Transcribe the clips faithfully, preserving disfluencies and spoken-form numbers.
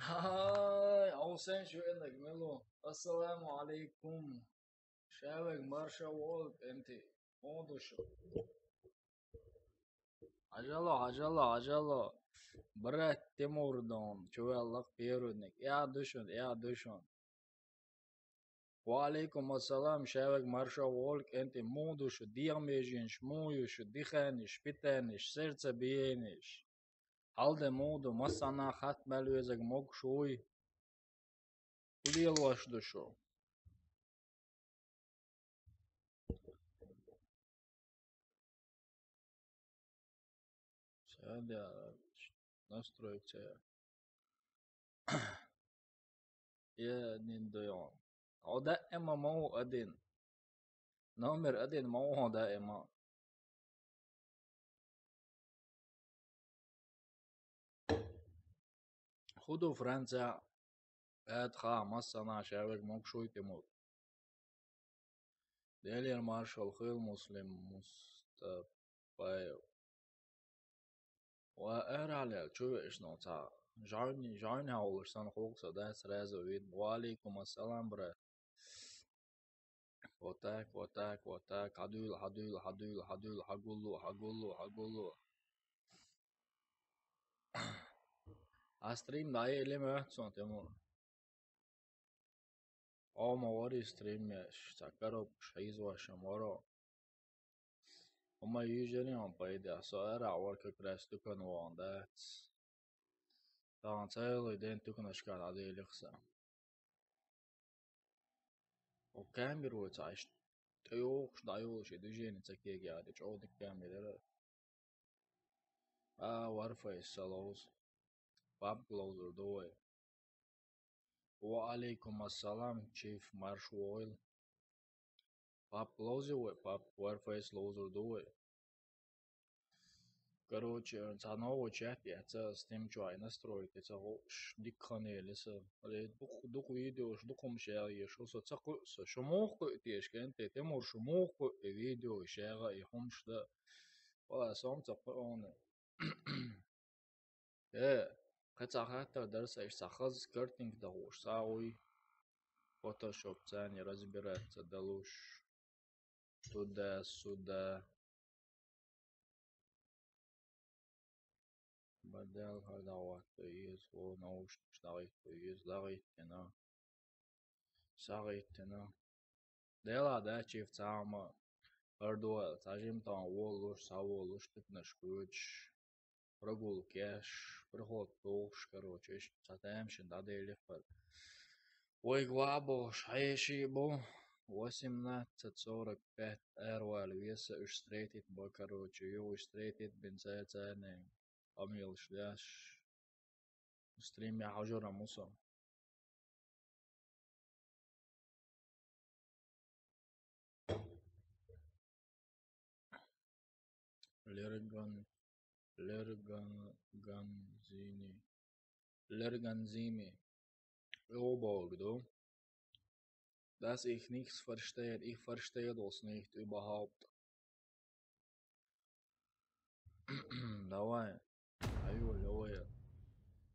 Ай, Аусен шуэнек милу. Ассаламу алейкум. Шавек марша волк энти. Муду шу. Ажало, ажало, ажало. Брат Тимурдон, чувеллак перудник. Я душун, я душун. Ва алейкум ассалам, шавек марша волк энти. Муду шу, диамежинш, мую шу, диханиш, питаниш, сердцебиениш. Халде муду, массана хат мелвезег мог шуй. Улиел ваш душу. Садя, настройка. Я один даём. О, да, эма мау один. Номер один мау, да, эма. Худу Франция. Эд ха, массана шавек мог шуй Тимур. Делир маршал хил Муслим Мустапаев. Ва эралел, чувеш но ца. Жани, жани хаулуш сан хулкса да сразу вид. Ва алейкум ассалам, брат. Вот так, вот так, вот так. Хадуйла, хадуйла, хадуйла, хадуйла, хагуллу, хагуллу, хагуллу. А стрим да или мёцсон, Тимур? О, ма вари стрим, ца коробкаш хьийза ваша моро. Ма южерин он пайда, со эра вар как раз тукан вон, да. Тахан целый день туканашка да делихса. О, камеру ца иш. Тёхш да юлш движение ца кеги а, чёдик камера. А, Warface салоз. Пап глоузер дуой. Ва алейкум ассалам, чиф марш войл. Пап глоузер вой, пап Warface лоузер дуой. Короче, ца новый чат, я ца с тем чуай настроить, я ца го ш дик ханели са. Ре дух, дух видео, ш духум шел, я шо со ца ку, со шо мух ку теш кен, те, те мур шо мух ку, и видео, и шега, и хумш да. Вала сом ца ку он. Э, кхы ца хаттар дар са, иш ца хаза картинка да гуш, са уй. Фотошоп цани разбираться далуш. Туда-сюда. Бадал хардаватта из, о, наушникаш дагъитта из, дагъиттина. Сагъиттина. Дела да чиф цама. Ардуа, цажим там волуш, са волуш, тыкнаш куч. Прогулкеш, приход тухш, короче, иш ца тем шин да дели хар. Ой, гвабо, шайши бо. Восемнадцать сорок пять эрвал веса уж встретит бо, короче, ю уж встретит бен цецане. Амил шляш. Стрим я хажора мусо. Лерган, Лерганзини, Лерганзими. Обалг, да? Dass ich nichts verstehe, ich verstehe das nicht überhaupt. Давай. Аю, лёя.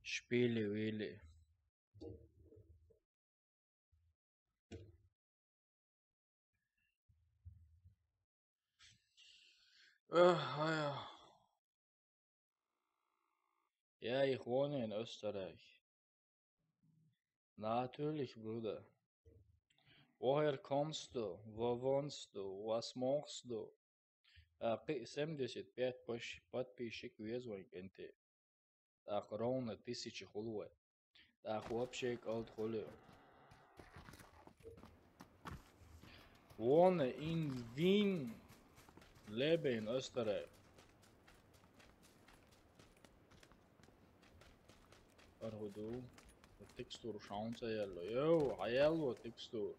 Шпили-вили. Эх, ая. Ja, ich wohne in Österreich. Natürlich, Bruder. Woher kommst du? Wo wohnst du? Was machst du? А, пи-, семьдесят пять пош-, подписчик везвай кенте. Так, ровно тысяча хулуэ. Так, вообще калт хулю. Wohne in Wien, lebe in Österreich. Аргуду, текстур шаунца ялло. Йоу, а ялло текстур.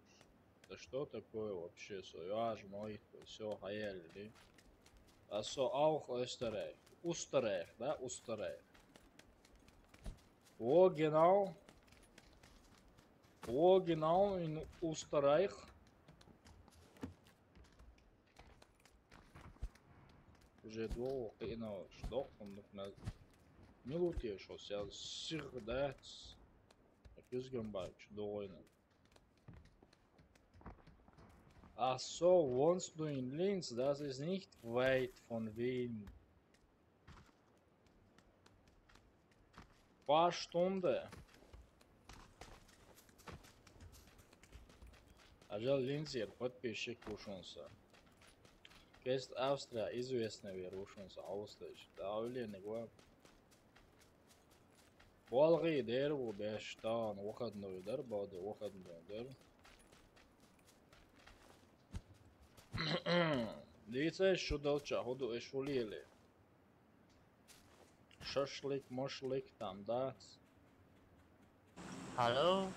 Да что такое вообще? Со, я ж мой, всё, хаялли. А со auch Österreich. Österreich, да, Österreich. Wo genau? Wo genau in Österreich? Уже долго, и на что он, например, не лутаешь, он себя всегда. Юзган бач, довольно. Ach so, wohnst du in Linz? Das ist nicht weit von Wien. Paar Stunden. Ажал Линзер подписчик ушунса. Кест Австрия известный вер ушунса Австрия. Да, Оленик ва. Болги дер бу беш таан выходной дер, балды выходной дер. Дица шудалча, худу эш улиели. Шашлык, машлык там, да? Hello?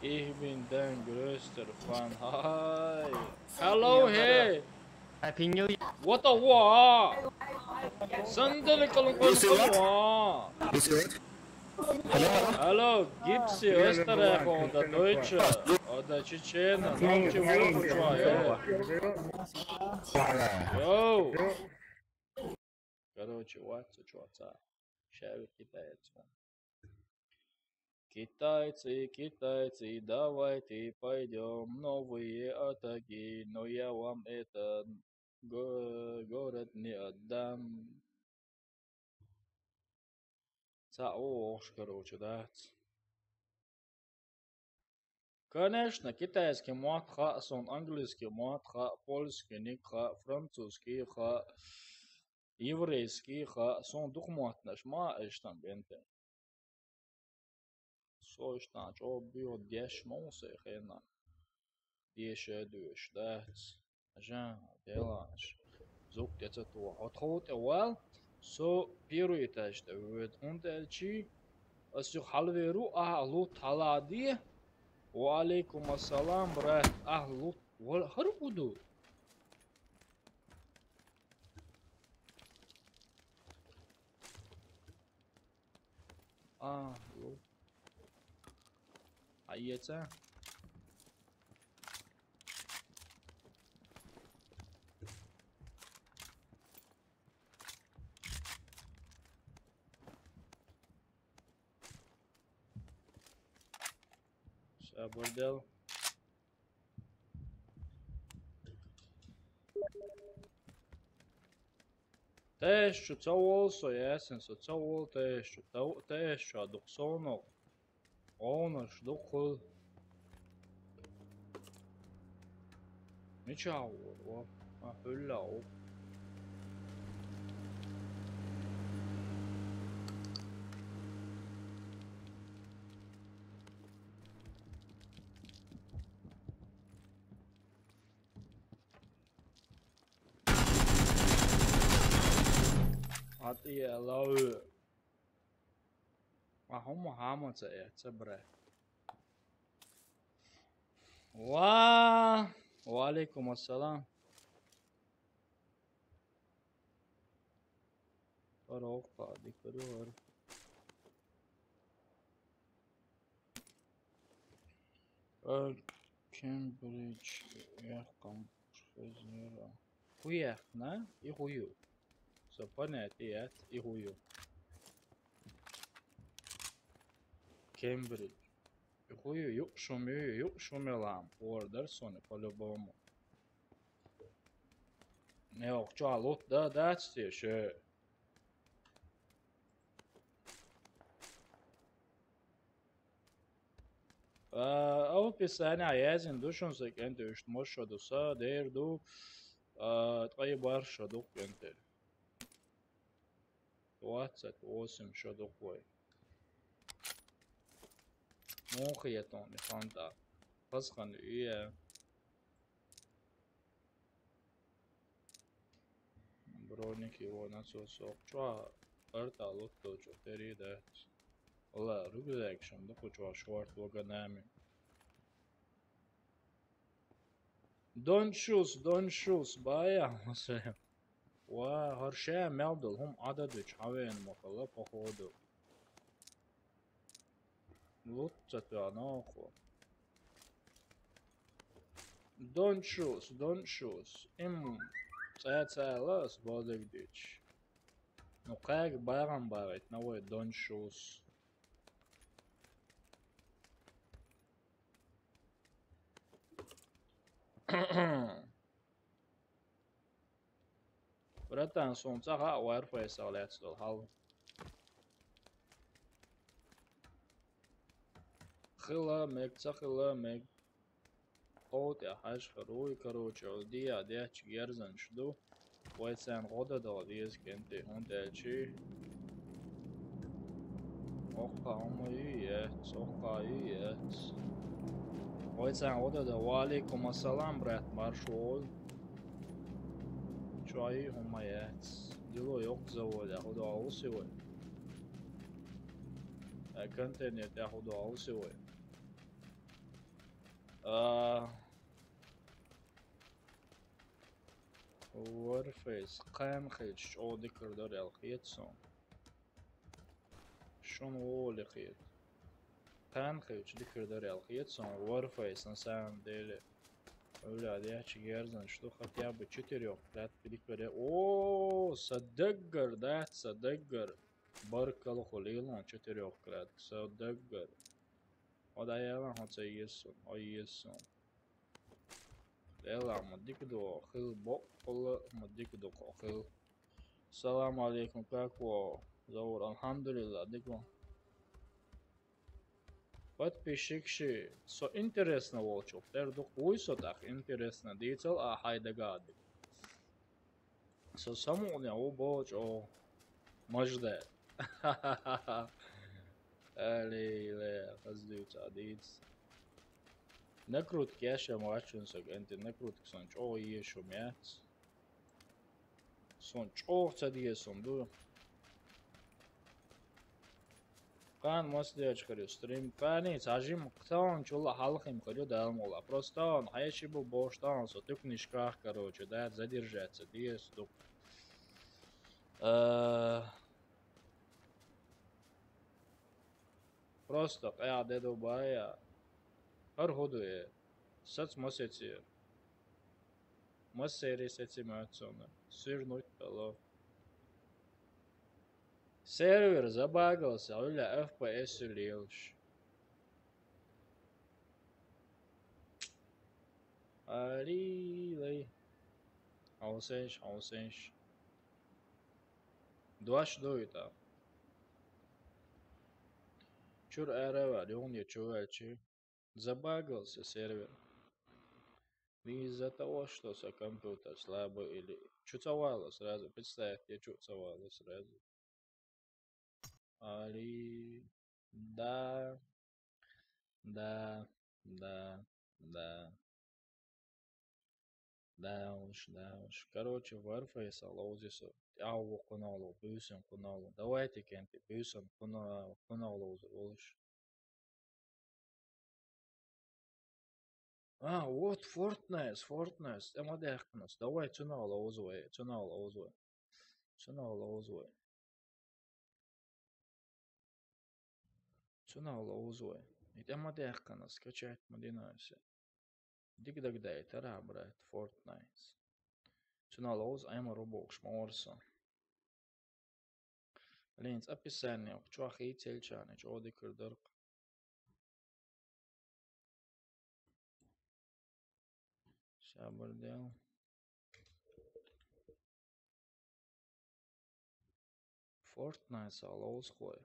Ich bin dein größter Fan. Hi. Hello, hey. Happy New Year. What the wa? Sandal kalung kalung wa. Hello, Gypsy, Österreich oder Deutsche oder Tschetschene. Naumchi Wurkuchwa, ey. Yo. Короче, ватса, чё, ца. Ща китаец. Китайцы, китайцы, давайте пойдём новые атаки, но я вам этот го- город не отдам. Ца, ох, короче, да. Конечно, китайский мат ха, сон английский мат ха, польский ник ха, французский ха, еврейский ха, сон духматнаш ма эштам бенте. Сойштан чо био деш моусе хена. Деш эдуш, да. Жан, делаш. Зук деца туа. Отхоут эвал. Со первый этаж да вед. Он тэлчи. Асю халверу а лут талади. Ва алейкум ассалам, брат. А лут. Вал хар буду. А, лут. А яйца? Сабырдал. Тэш чу цавол со ясен, со цавол тэш чу, тау- тэш чу адук сонок. Онош дукхул. Мича ур, о, а, хулла ур. Ат и алау. Ахума хамаца эца, бра. Ва, ва алейкум ассалам. Парокка, дикарёр. Э, Кембридж, я там, что за нерва? Хуя, на? И хую. Со понятие, и хую. Кембридж. И хую, ю, шумю, ю, шумелам. Ордер соны, по-любому. Не, ох, чё, лут, да, да, все. А, описание язин душун секенте уштмош шодуса, дер ду, а, тӏай бар шодук кенте. Двадцать восемь шодук вай. Мухиятон, фанта. Пасхан, ие. Броник его на сосок. Чё, арталут то, чё, передать. Ла, рюкзак шам, да, кучу шварт ваганами. Don't shoot, don't shoot, бая, мусоя. Ва, харше мелдл, хум ададыч, хавен махала, походу. Лучше ты, а, нахуй. Don't shoot, don't shoot. Им цэ-цэ лас бодык дич. Ну, как барам барать, на вой don't shoot. Братан, суна ца хаьа Warface-ах лаьцна долу хьал. Хила мега, ца хила мега. КъовтӀехь хьаьжхьара вуй, короче, оцу дехьа детташ герзанаш ду. Вай царна гӀо дан дала деза, кӀентий, хӀунда аьлча оккха хӀума ю и эц, оккха ю и эц. Вай царна гӀо дан дала. Ва алейкум ассалам, брат, марш вогӀийла. Чу ю хӀума яц. Дило йоккха заводехь хӀу догӀу си вай. Э, контейнер тӀехь хӀу догӀу си вай. А, Warface кхана хилча чӀогӀа дикар дара аьлла хета суна. Шуна вуй хета. Кхана хилча дикар дара аьлла хета суна Warface, на самом деле. Уьлла дехча герзанаш ду, хотя бы четырёх клетка дикаре. О, са даггара дац, са даггара. Баркалла хьуна, Лилон, четырёх клетка, са даггара. Хьо дӀаелахь, хьо ца еза суна, хьо еза суна. Делахь ма дика ду хьо хила, боккъала ма дика ду хьо хила. Салам алейкум, как вы? Заур, алхьамдулилла, дика ву. Подписчикаш, со интересно волчух тера ду, вуй со тӀаккха интересно, дийцал а хьайн дагахь дерг. Со самукъане ву боху чӀогӀа мажда. Алей, ле, хаза дуьйцу а дийца. Накрутка еш ма вац шуна со, кӀентий, накрутка сон чӀогӀа езаш хӀума яц. Сон чӀогӀа ца деза хӀума ду. Кхана маса дечу хир ю стрим. Кхана цхьа жима кхана чула хьалхим хир ю, Дала мукъ лахь. Просто он хьеший бу бохуш тахана со туькнишках, короче, да, задержаться деза ду. Э, просто къаьхьа де ду бая. ХӀара хӀу ду э? Сац масеце. Массерий сеци моьтту суна. Свернуть дало. Сервер забагался, Ӏуьлла F P S лелаш. Алий-лай. Хьовсеш, хьовсеш. Дош дуй тӀаккха. Чуьра ара ваьлла, юханера чу ваьлча. Забагался сервер. Не из-за того, что са компьютер слабый или чу ца вало сразу. Представь, я чу ца вало сразу. Али. Да. Да. Да. Да. Да уж, да уж. Короче, Warface-а ловза со. ТӀаьхьа ву кхунах лов, буьйсан кхунах лов. Давайте, кӀентий, буьйсан кхуна-, кхунах ловза волуш. А, вот Fortnite, Fortnite, тӀе ма даьккхина ас. Давай, цунах ловза вай, цунах ловза вай. Цунах ловза вай. Цунах ловза вай. И тӀе ма даьккхина ас, скачать ма дина аса. Дика дагадайтара, брат, Fortnite. Цунах ловза Ӏемар ву бохуш ма вара со. Блин, цкъа описание чохь хийцаелчарна чӀогӀа дика хир дара-кх. Сабар дел. Fortnite-а ловза хой.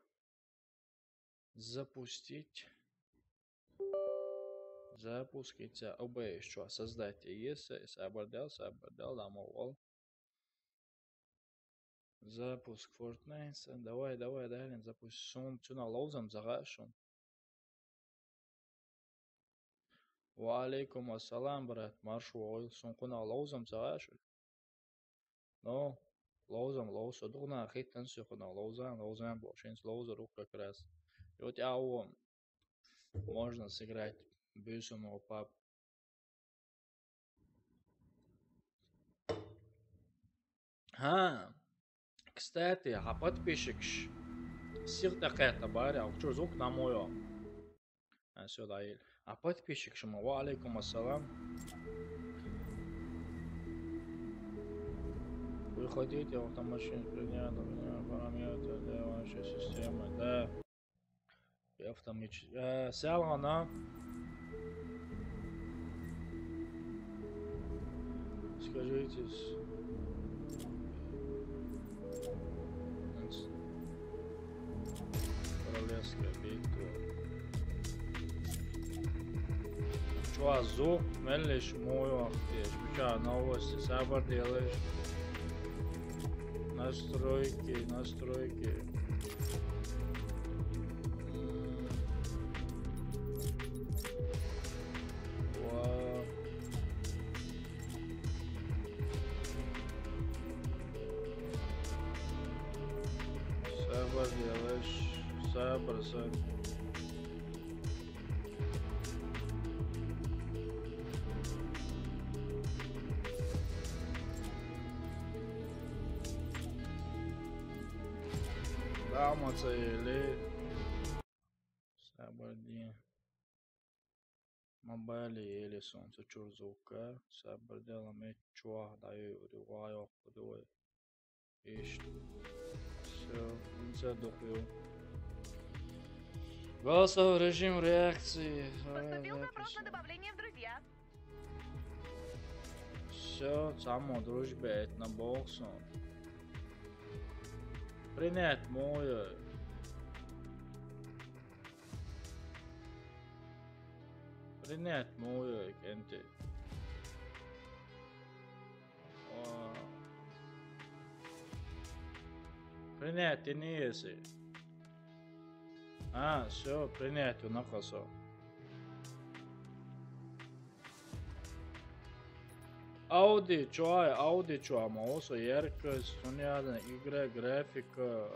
Запустить. Запустить. Ца обоещ чохь создать е еса, сабар дел, сабар дел, ламо вол. Запуск Fortnite. Давай, давай, далин запуск. Сум цунах ловзам загӀа шун. Ва алейкум ассалам, брат. Марш вогӀийла. Сум кхунах ловзам загӀа шун. Ну, ловзам ловза. Дукха нах хӀиттан со кхунах ловзан, ловзан боху. Шинца ловзар ву как раз. И вот я вон. Можно сыграть. Буьйсанна пап. ХӀа. Кстати, хьан подписчикаш сиха тӀекхетта бара, а чуьра звук на моё. А, всё, да, и-, а подписчикаш ма, ва алейкум ассалам. Выходите, автоматически принято, параметры для вашей системы, да. И автоматически, э, сялгӀана. Скажите. Королевская битва. Чё, звук меллиш мой вахтеш? Мича новости, сабар делаешь? Настройки, настройки. М. Ва. Сабар делаешь, сабар, сабар. Сабар де. Мобайле еле солнце чурзука, сабар де ламет чуах даю, рюгай ох, рюгай. Ишт. Всё, инца дохуё. Голосовой режим реакции. Поступил запрос на добавление в друзья. Всё, само дружбе этнобоксом. Принять мою. Принять мою, кенти. О. Принять, ты не еси. А, всё, принять, у нахасо. Ауди чуай, ауди чуа, ма осо яркость, хуняден, игра, графика,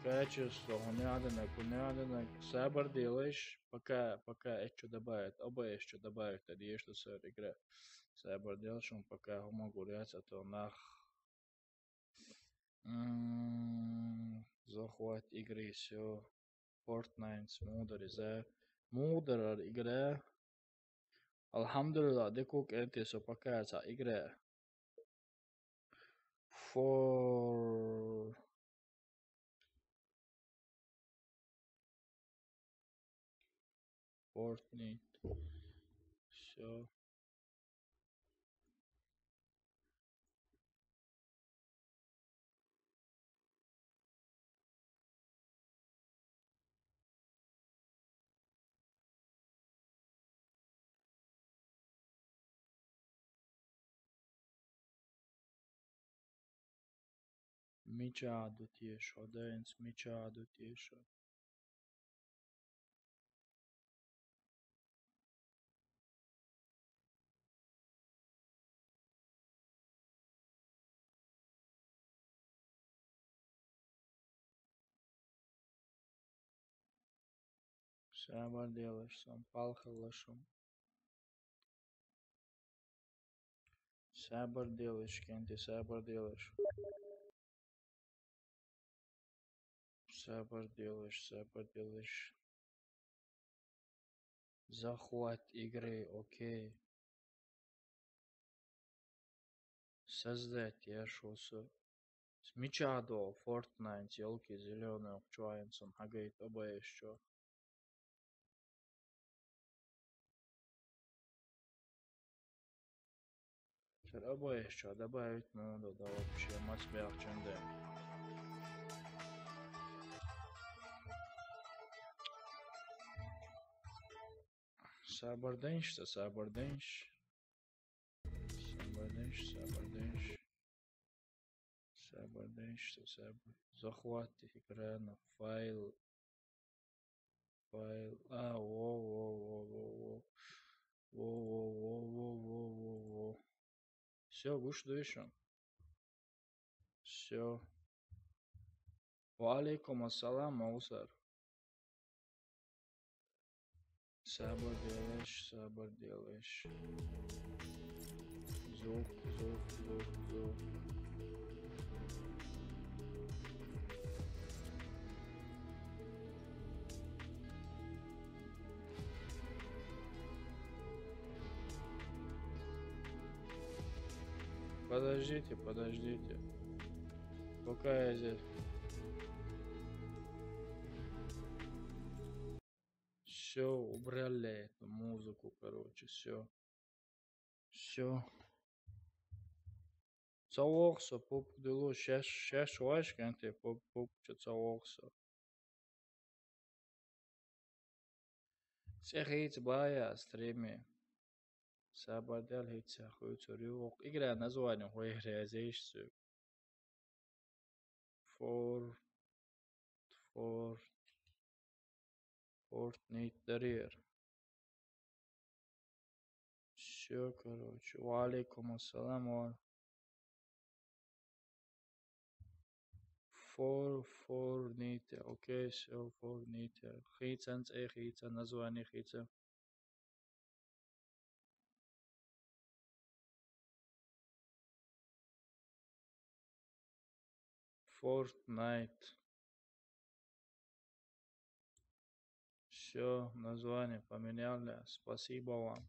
качество, хуняден, хуняден, сабар делаешь, пока, пока это что добавит, оба это что добавит, это есть что сэр игра. Сабар делаешь, он пока могу а то нах. М, захват игры, всё. Fortnite, мудар, за. Мудар игра. Алхамдулилла, декук энти со пока ца игра. For Fortnite. Всё. Мича дутиешо, дэнс, мича дутиешо. Сабар делаешь, сам палхалашым. Сабар делаешь, кенти, сабар делаешь. Сабар делаешь, сабар делаешь. Захват игры, окей. Создать я шосо. Смечадо, Fortnite, елки зеленые, чуаенсон, хагайт, обоещё. Сэр обоещё, добавить надо, да вообще, мать бяхченде. Сабарденш, сабарденш. Сабарденш, сабарденш. Сабарденш, сабар. Захват экрана, файл. Файл. А, во, во, во, во, во. Во, во, во, во, во, во. Всё, гуш дышим. Всё. Ва алейкум ассалам, Маусар. Сабар делаешь, сабар делаешь. Звук, звук, звук, звук. Подождите, подождите. Пока я здесь. Всё, убрали эту музыку, короче, всё. Всё. Ца вохсо, пуп дулу, шеш, шеш ваш, кенте пуп, пуп, чо ца вохсо. Цехиц бая стриме. Сабадал хица хуйцур ювок. Игра название хуй резейш су. Фор, фор, Fortnite дарьер. Все, короче. Ва алейкум ассалам. Ва Фор, Fortnite. Окей, все, Fortnite. Хица, цӀе хица, название хица. Fortnite. Все, название поменяли. Спасибо вам.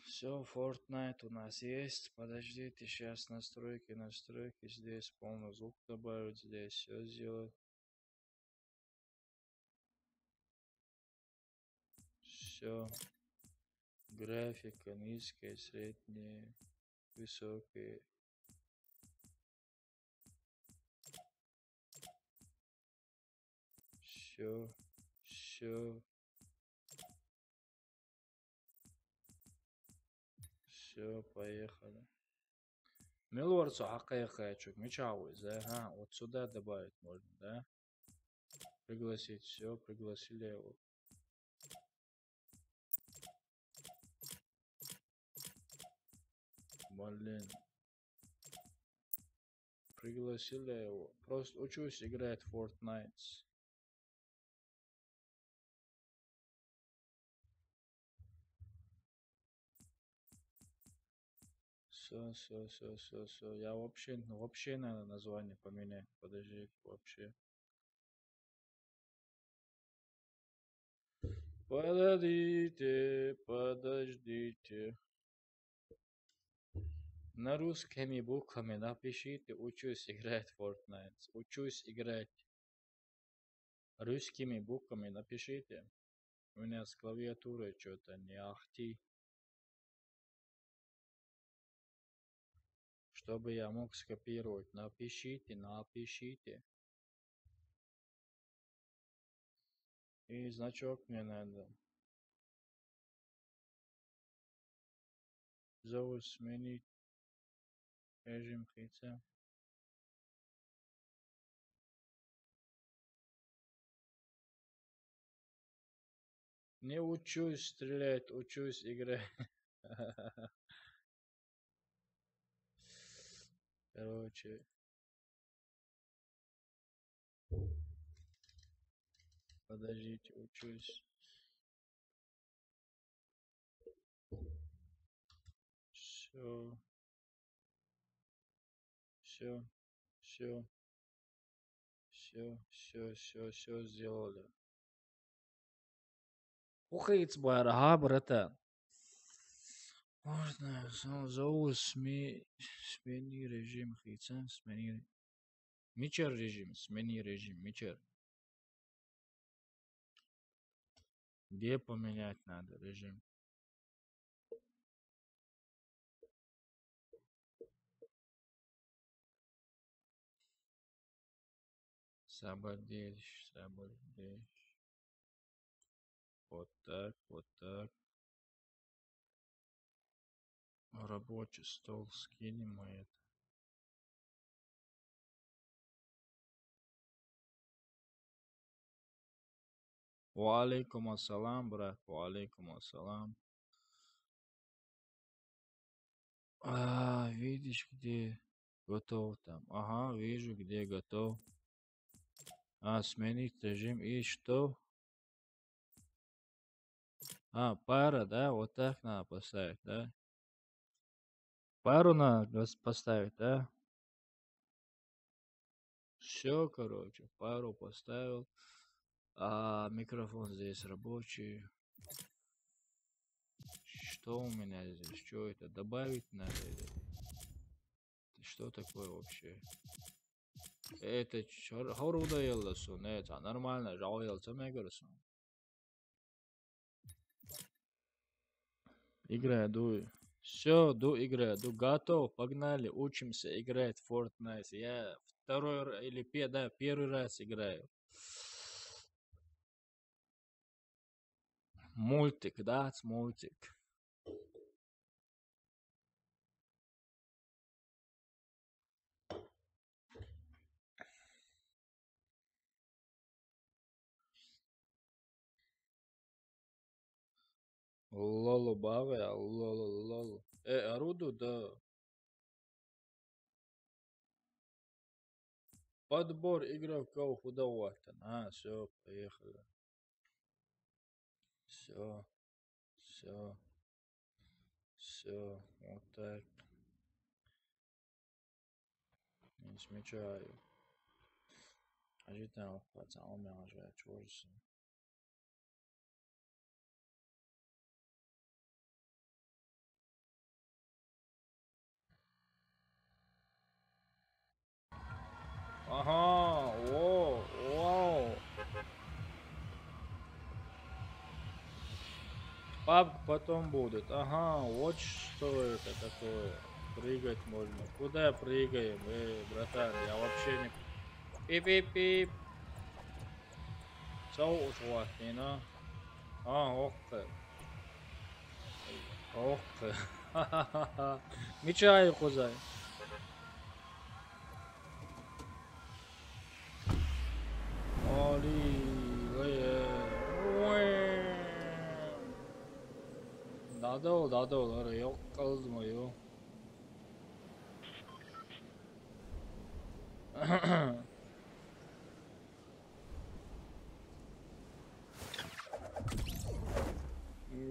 Все, Fortnite у нас есть. Подождите, сейчас настройки, настройки. Здесь полный звук добавить, здесь все сделать. Все. Графика низкая, средняя, высокая. Все, все. Все, поехали. Мелварцу хакая хочу, мечавый, да? Ага, вот сюда добавить можно, да? Пригласить, все, пригласили его. Блин. Пригласили его. Просто учусь играть в Fortnite. Все, все, все, все, все. Я вообще, ну, вообще надо название поменять. Подожди, вообще. Подождите, подождите. На русскими буквами напишите, учусь играть в Fortnite. Учусь играть. Русскими буквами напишите. У меня с клавиатурой что-то не ахти. Чтобы я мог скопировать, напишите, напишите. И значок мне надо. Зовут сменить режим хица. Не учусь стрелять, учусь играть. Короче. Подождите, учусь. Все. Все. Все. Все, все, все, все сделали. Ухаец бара, ага, братан. Можно, зо-, зовут сме-, смени режим хица, смени. Мичар режим, смени режим, мичар. Где поменять надо режим? Сабадеш, сабадеш. Вот так, вот так. Рабочий стол скинем мы это. Ва алейкум ассалам, брат, ва алейкум ассалам. А, видишь, где готов там. Ага, вижу, где готов. А, сменить режим. И что? А, пара, да? Вот так надо поставить, да? Пару надо гос-, поставить, да? Все, короче, пару поставил. А микрофон здесь рабочий. Что у меня здесь? Что это? Добавить надо это? Это что такое вообще? Это чё, хоруда ялласу, не, это нормально, жау ялца мегарсу. Игра дуй. Все, ду игра, ду готов, погнали, учимся играть в Fortnite. Я второй ра- или пе- да, первый раз играю. Мультик, да, с мультик. Лоло баве, лоло, лоло. Э, оруду, да. Подбор игроков удовольствен. А, все, поехали. Все, все, все, вот так. Не смечаю. А что там, пацан, у меня уже чёрт. Ага, о, вау. Пабг потом будет. Ага, вот что это такое. Прыгать можно. Куда прыгаем? Эй, братан, я вообще не... Пип-пип-пип. Сау ушугат, не на. А, ох ты. Ох ты. Мечай кузай. Али, ле. Дадыл, дадыл, ары, ёк, кылдымы, ё.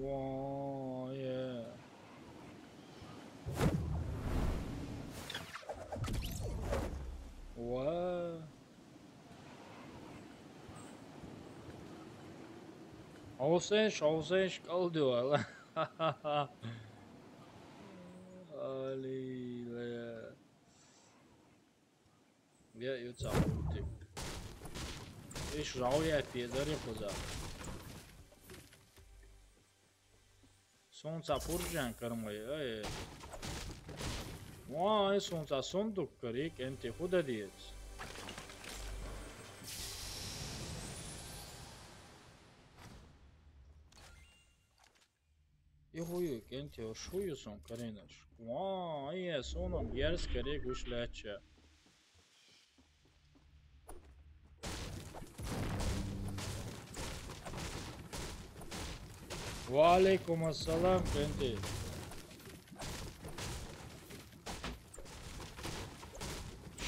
Вау, е. Вау. Аусенш, аусенш, калды вала. Али, ле. Я, ю ца мультик. Иш жау я пизари куза. Сунца пуржан кармай, ай. Ва, ай, сунца сундук карик, энти худа диец. И хую, кенте, шую сон каринаш. Ва, ай, я, соном, ярс карик, ушляча. Ва алейкум ассалам, кенте.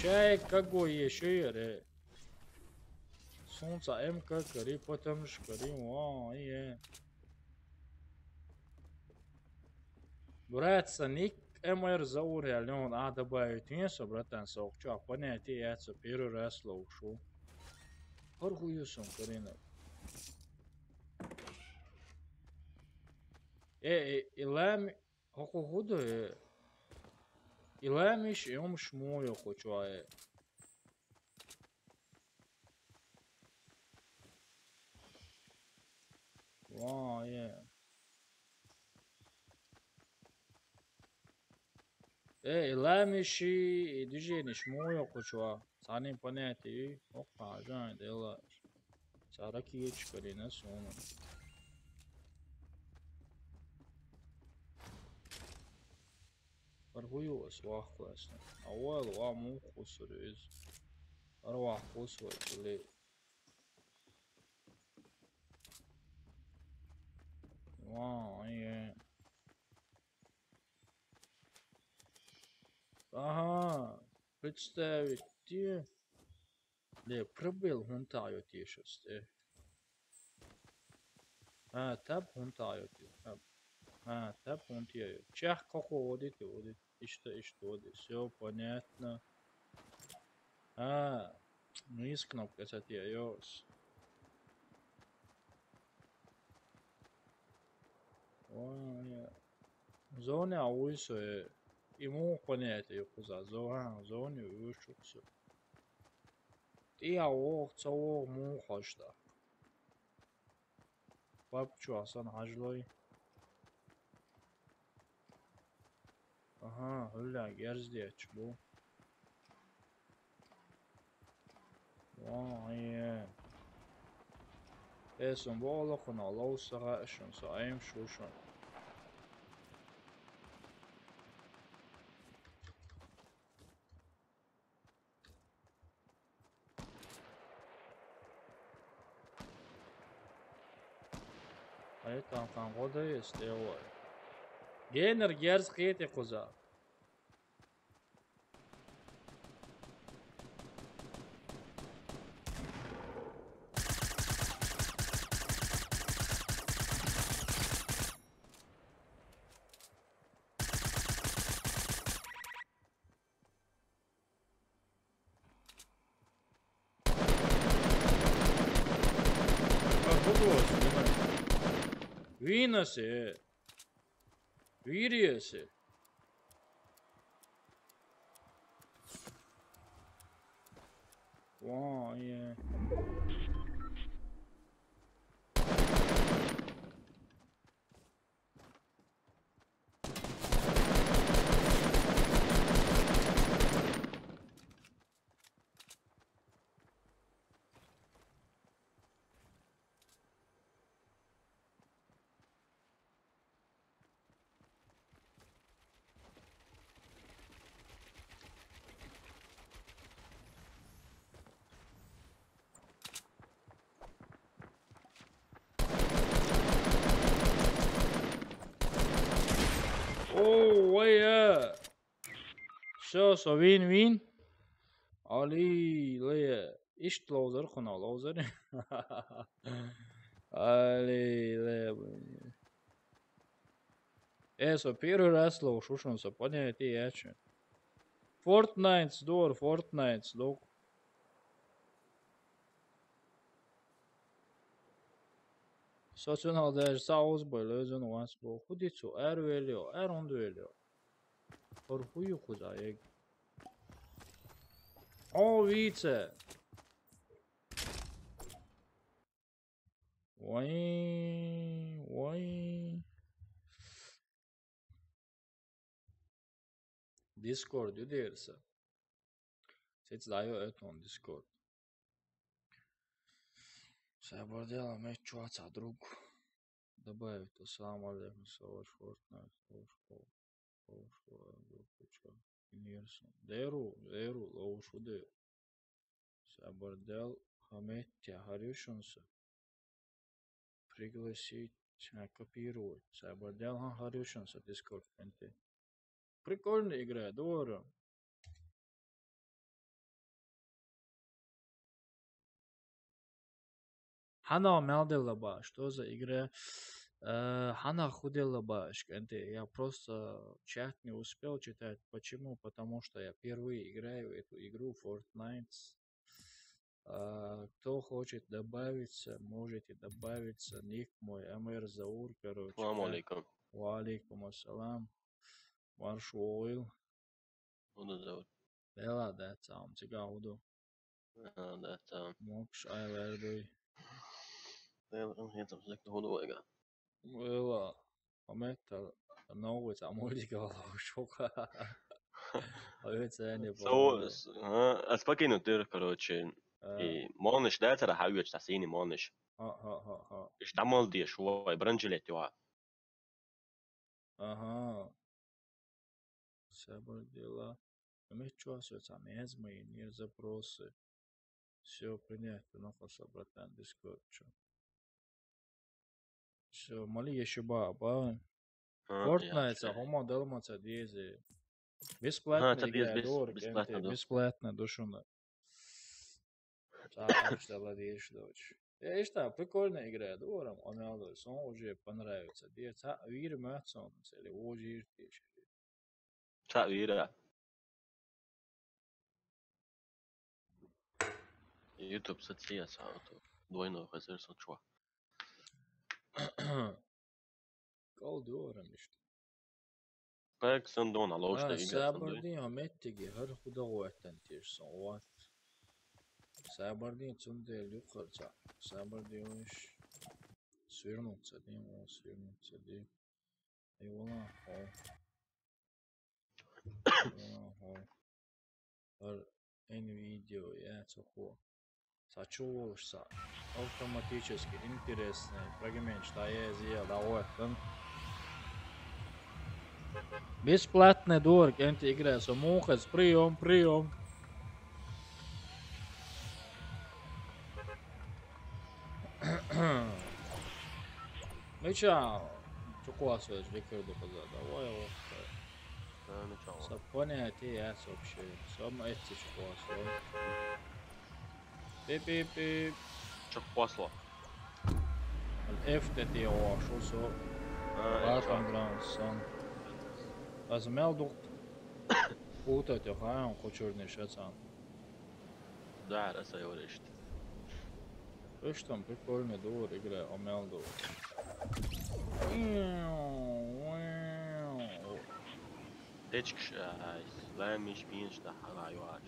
Чай, какой ещё, ре? Солнце М К кори, потому что кори, ва, ай, я. Братца, ник М Р заур я, лён, а добавить не со, братан, сок, чё, понятие яйцо первый раз слышу. Хор хую сон карина. Э, э, илам, хоку худу, э. Илам иш, э, ум шму ё хучуа, э. Ва, е. Э, илам иши, э, движение шму ё хучуа. Санин понятие, охажан, дела. Сара киечка дена сону. Паргую ас вахласна. Ауал ва му хусуриз. Ар ва хусуриз. Ва, е. Ага, представить те. Ле, пробел хунтайо тишест, э. А, таб хунтайо ти, таб. А, таб хунтайо. Чех кохо одит, одит. Ишта, ишта, одит. Всё понятно. А, ну, есть кнопка, кстати, айос. Ой, зоне ауйсо, э, иму понятие куза, зоа, зоне уйшуксо. Ти ауох, цауох му хашта. Пап чу асан хажлой. Ха, хӀуллехь герз детташ бу. Вай. Эсун боху лакхана ловса хаьа шуна, со Ӏемаш ву шуна. Ай, там, там, вода есть, я. Генер герз кхетий кхуза. Ха, хӀун ду аса, вина? Вийна аса? Вийрий аса? Вай, е. О, вай, е. Всё, со вин-вин. Али, ле, иштта ловзар кхуна, ловзар. Али, ле, блин. Э, со первый раз ловзуш ву шуна, со понятие яц шуна. Fortnite дора, Fortnite ду. Со цунах даже цхьа озбой левзан вац боху. ХӀун ди цо? Ара веллайо, ара хӀунда веллайо? ХӀара хӀун ю кхуза эг? О, вийца! Вай, вай. Discord ю дера сан. Сица дӀайо аьттон Discord. Сабар дела, меч чоца друг. Добавить. Ассаламу алейкум, со ваш Fortnite, со ваш Call, со ваш Call of Duty, чё? Инверсон. Деру, деру, ловзуш ву де. Сабар дел, хӀа меттехь, хӀара ю шуна со. Пригласить, а, копировать. Сабар дел, хӀа, хӀара ю шуна со Discord кӀентий. Прикольная игра, дора. Хьанах мел делла баш, что за игра? Э, хьанах хӀун делла баш, кӀентий? Я просто чат не успел читать. Почему? Потому что я впервые играю в эту игру, Fortnite. А, кто хочет добавиться, можете добавиться. Ник мой, Амир Заур, короче. Салам алейкум. Ва алейкум ассалам. Марш вогӀийла. ХӀун ду, Заур? Дела дац, ам цига хӀун ду? А, дац, ам. Мокш айлер дуй. Дела, ам, хӀинца зекна хӀун ду вайга? Вела, а метта новый цхьа мультик ала шуха. А вет цхьа не Со, помню. С-, а, ас покинут дыр, короче. А. И мониш да цара хьавеча, цхьа сийни мониш. Ха, ха, ха, ха. Иш дӀамал деш, вай, бронежилет юха. Ага. Сабар дела. Меч чоца цхьа мезма йинера запросы. Всё, принято, находится, братан, Discord чу. Всё, мали еши ба, ба. А, Fortnite ясно. ХӀума далма ца деза. Ага, ца деза, бесплатно бес-, игра, бесплатно дора, ду. Бесплатно ду шуна. Цхьа харждала дезаш доцуш. Э, иштта, прикольная игра, дора, ам, аналдора. Сон уже понравится. Де, цхьа вийр моьтту сон, цели уже иртеш. Цхьа вийра. YouTube сацияц ауту. Двойной хазар сан чуа. Кал дора мишта. Пак сан дона лош А, да игра сан сабар дой. Дин, а меттиги, хӀара худа гӀоттан теш сан, вот. Сабар дин, цундел юкхарца. Сабар дин уж. Свернуться дин, о, свернуться дин. И вала, о. Ар эн видео, я цохо. Са чувулш са. Автоматически интересный. Фрагмент да езия да уэттэн. Бесплатный дург, энти играй, со мухац, приём, приём. Мича, чё класс весь, рекорду каза, давай, вот. Э, ну чё? Са понятие есть вообще. Сам эти чё класс, да? Пип-пип-пип. Чё класс, ла? F-те те о, шо со. А, Welcome это Ground Zone. Аз мел дук. Путать, ха, он кучурный шацан. Да, раз я говорю, что. Слышь, там прикольный дур, игра, о, мел дур. Течкш, ай, лэмиш, пинш, да, хала, юаш.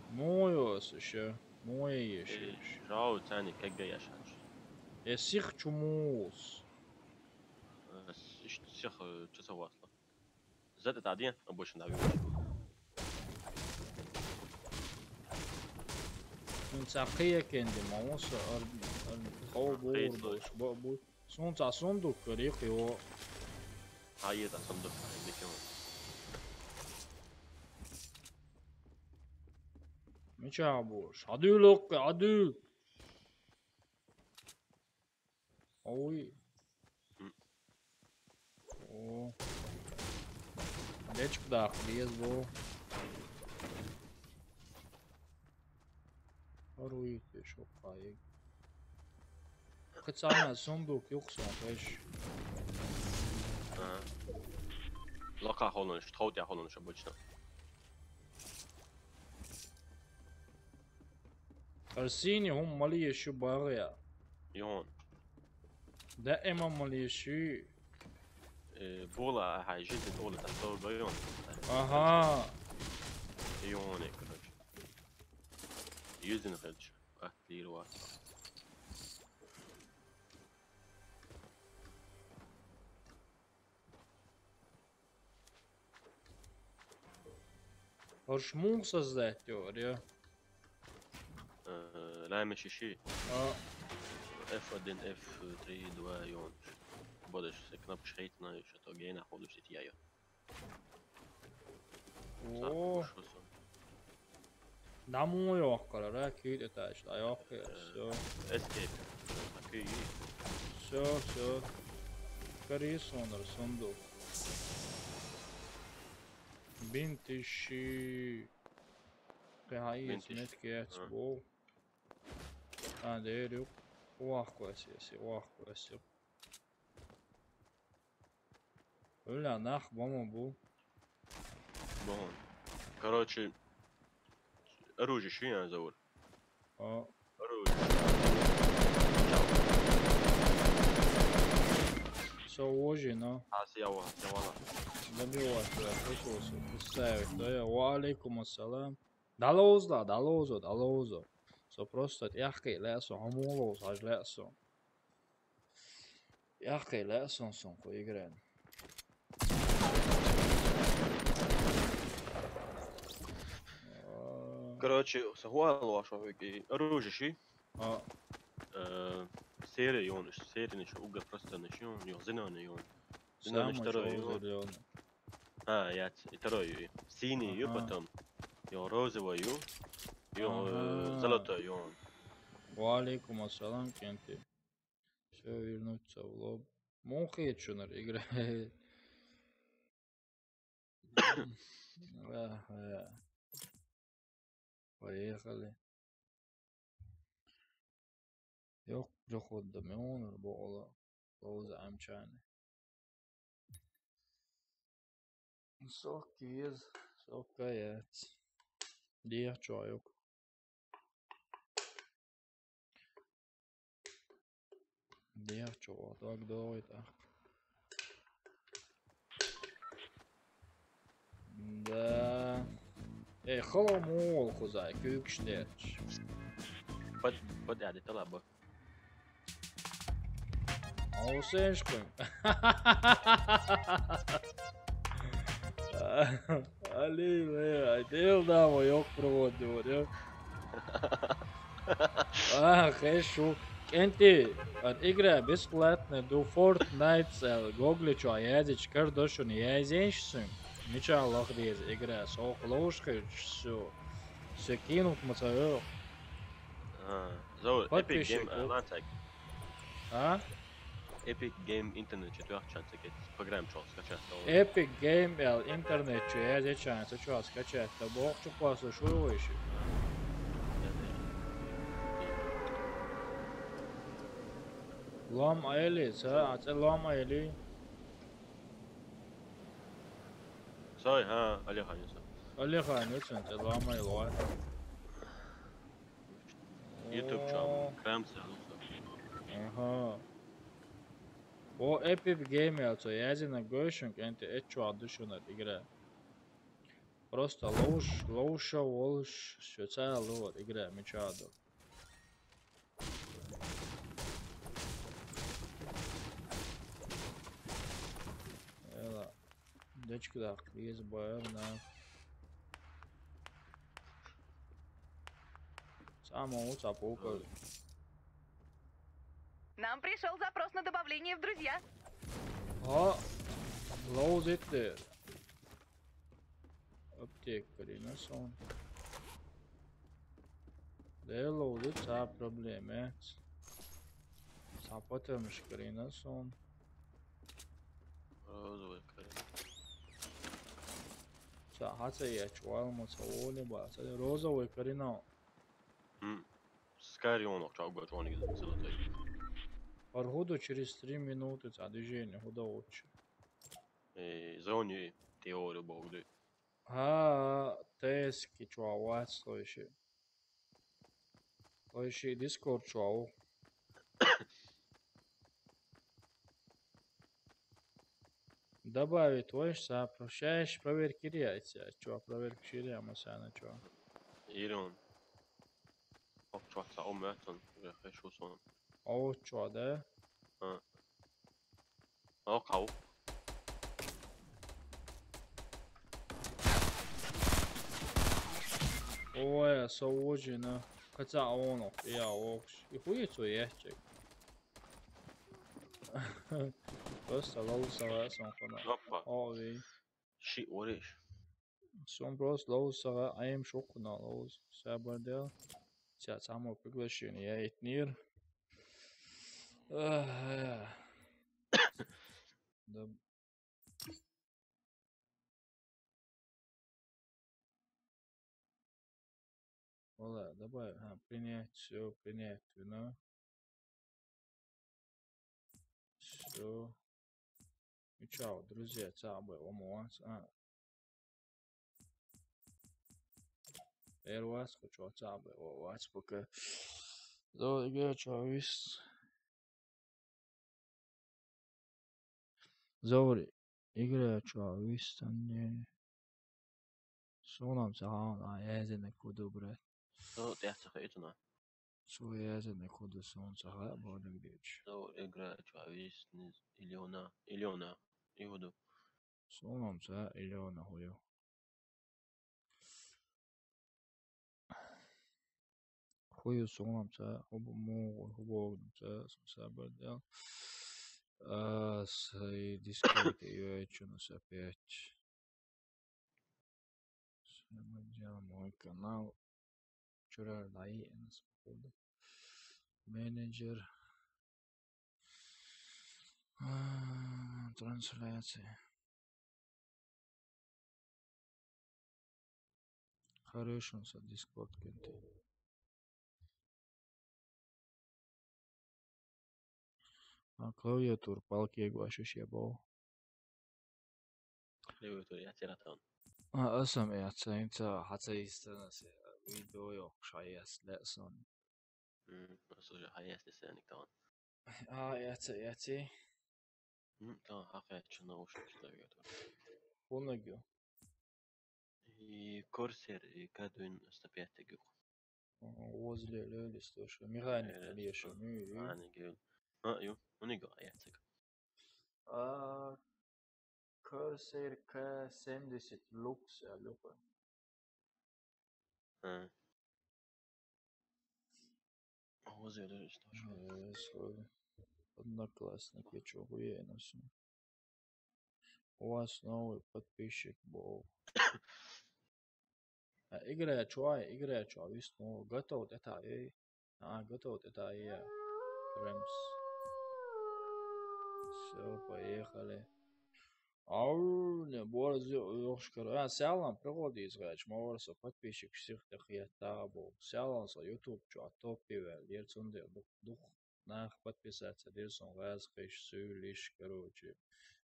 Мойос ещё. Мойос ещё. Жау, цани, как гаеш, аш. Э, сих чумус. Э, с-, ш-, сих, э, чё согласно? Зэт это один, обычно, да, вижу. Ну, ца кия кенди, мамуса, ар, ар, кого Кия бур, слой. Буш, бу, бу. Сунца сундук, рик его. А, это сундук, а, это кего? Мича буш. Аду лок, аду. Ой. М. О. Дечка, да, хлез был. Руит ещё кайык. Кыцана сундук юксон, кэш. Ага. Лока холонш, тхоутя холонш обычно. Арсини, хум мали ещё багя. Йон. Да, эма мали ещё. Э, була, ага, жизнь ола, так что гайон. Ага. Йон, короче. Юзин хелч. Как лиру аса. Орш мух создать теория. Э, лайме шиши. А. F один, F три, два, и он. Будешь все кнопки шейть на, что-то гейна ходишь, и я. О. Сахуш, что. Даму ёхкара, да, кит это, что ёхкара, всё. Escape. Окей. Всё, всё. Кари сонар, сундук. Бинтиши. Кахаи Бинтиш. Метки А. Эцбол. А, дерюк. Уахкуэсеси, уахкуэсеси. Öyle nah, бама бу. Бон. Короче, оружие ши я зовут. А. Оружие. Всё, ожи, но. А, съява, съявала. Добивать, да, приколся, представить, да, я. Ва алейкум ассалам. Далозла, далозо, далозо. Со просто тяхкай лесо, амулос, аж лесо. Яхкай ле сон сон ко игрен. Короче, сахуал вашо хики оружие ши. А. Э, серия ён, серия ничего, уга просто ничего, ён, зеленый ён. Зеленый второй ён. А, я ц-, и второй ю. Синий ю, ага, потом. Ён розовый ю. Ён, э, ага, золотой ён. Ва алейкум ассалам, кенти. Всё, вернуться в лоб. Мохи чунар играет. Ага. Поехали. Ёк, жохот да мёнар бола. Лоуза амчаны. Сок киз, сок каяц. Дия чойок. Дия чо, так, давай, так. Да. Эй, холомол, хузай, кюкштеч. Под, под, я, это лабо. Аусеншкун. Аллилуйя, ай, Дела дама йоккхур вон дюр, ё. А, хешу. КӀентий, ат игра бесплатный ду Fortnite цӀал, Google чу языч кардошун язенш сун. Мича лах дез игра, сох лоушка су. Секинут мацаё. А, зо Epic Game, Подписчик. А, ланцак. А? Epic Game интернет четвёртый шанс, окей. Программа чё, скачать стало. Epic Game, эл, интернет чё, я здесь чё, это чё, скачать, это бог чё, классно, шо его ещё? Лом Айли, ца, а це Лом Айли. Сой, ха, Алихан, Юсуф. Алихан, Юсуф, це Лом Айли. YouTube чё, О. Прям сразу. Ага. О, Epic Game, я це, я здесь на гойшинг, энти эчуа душунар игра. Просто лоуш, лоуша, волш, всё целое, вот, игра, мечаду. Эла. Дечки да, есть боер, на. Самого цапука. Нам пришёл запрос на добавление в друзья. А, лоузит ты. Аптек карина сон. Де лоузит, ца проблема. Ца потом карина сон. Розовый карина. Ца, ха, ца я чуал, ма ца воли ба, ца розовый карина. М. Скорее он чё, год он из целотой. Аргуду через три минуты, ца движение, худо очень. Э, зони теорию богды. А, тески чё, вац, то ещё. То ещё Discord чё. Добавить, твой сапрощаешь, проверки реакция. Чё, проверки шире, а мы сами чё? Ирон. Ок, чё, ца, о, мэтон, я хочу сон. О, чё, да? А. О, кау. Ой, со вообще, на. Хотя он, я, ох, и хуй цо ящик. Просто лоу сага сон хона. Опа. О, ви. Ши ориш. Сон просто лоу сага, айм шокуна лоу. Сабар дел. Сейчас само приглашение. Я итнир. Эх, да. Ола, добавь, а, принять, всё, принять, вино. Всё. Ну чё, друзья, цабы, омуанс, а. Эрвас, хочу цабы, о, вас пока. Зо, игра, чё, вис. Зори, игра, чё, вис, не. Сонам сагаан, а, языны куду, брат. Со, я цаха итна. Со языны куду, сон сага, болюгдеч. Со, игра, чё, вис, не, Илёна, Илёна, Иуду. Сонам са, Илёна, хуё. Хуё сонам са, хубо, му, хубо, са, са, са, бардел. А, с, и Discord, и вечер нас опять. Всё, мы делаем мой канал. Вчера лайнс, походу. Менеджер. А, трансляция. Хорошо, со Discord кенте. А клавиатур палки гуашиш я бо. Клавиатур я тиратон. А, асам я цаинца, хаца истана се видео ё шаяс лесон. М, просто же хаяс лесон никтон. А, я ца, я ци. М, та, хаха, я чё наушники ставлю. Хунагю. И Корсер, и Гадуин сто пять гюх. Возле Лёли, слушай, Мирани, Э, конечно, ну и Мирани гюх. А, ю, у него, а я цик. А, Corsair К семьдесят Lux, а, Lux. А. А вот это что ж? Э, свой одноклассник, я чё, охуенно всё. У вас новый подписчик был. А, играй, чё, играй, чё, весь, ну, готов, это, эй. А, готов, это, эй, Рэмс. Всё, поехали. Ау, не, борзы, ёшкар. А, сәлам, приходи, изграч, морса, подписчик, всех так я табу. Сәлам, со YouTube, чё, топи вел, ерцунде, дух, дух, нах, подписаться, дерсон, газ, кыш, сюлиш, короче,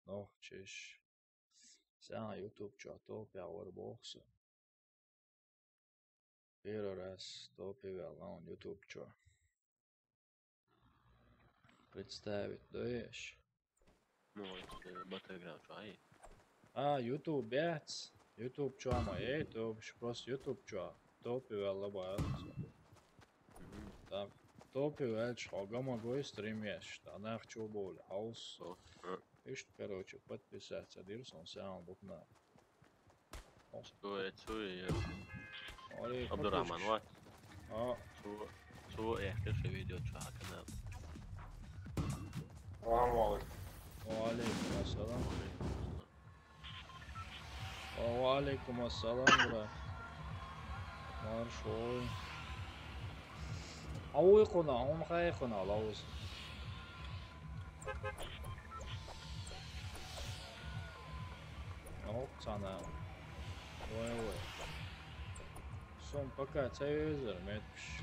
нохчиш. Сәлам, YouTube, чё, топи, а, вар бокса. Первый раз топи вел, а он YouTube, чё. Представить, да, ещё? Ну, вот, э, Battleground, чё, ай? А, YouTube, бяц. YouTube, чё, ма, эй, то вообще просто YouTube, чё. Топи вел, лаба, а, всё. Мгм. Так, топи вел, чё, гама гой стрим ещё, да, нах, чё, боли, аус. О, э. Ишт, короче, подписаться, дерсон, сәлам, букна. Что я чую, я Абдурахман, подписчик. Вот. А. Цу, цу, я, конечно, видео, чё, канал. Салам алейкум. Ва алейкум ассалам. Ва алейкум ассалам, брат. Маршой. Ауй, куна, он хай, куна, лауз. Ок, цана. Ой, ой. Сом пока цаёзер, метпиш.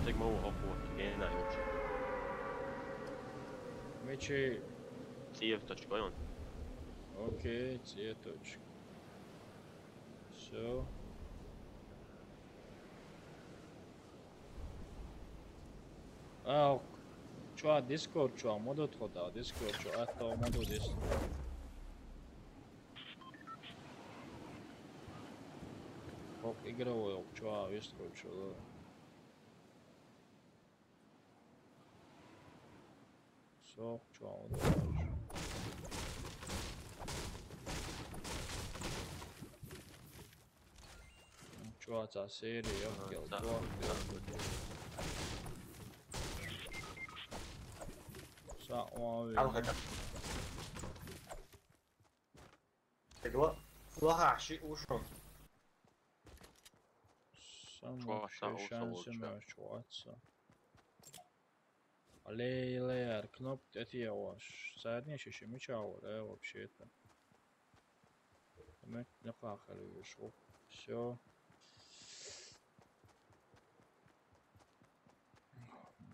Цигма у оху, гена юч. Мечи. Циф точка, он. Окей, циф точка. Всё. А, чё, Discord, чё, модот хода, Discord, чё, а то модот есть. Ок, игровой, ок, чё, а, есть, короче, да. Всё, чё, модот. Чё, ца серия, ёпкел, чё? Са, о, Алгыда. Тегла, лоха, ши ушум. Сам чё, вообще са, ушум, шансы чё? Мёш, чё, отца. Алей, леер, кнопка эти я ваш. Садни шиши меча вар, э, вообще-то. Мет не хахали вышел. Всё.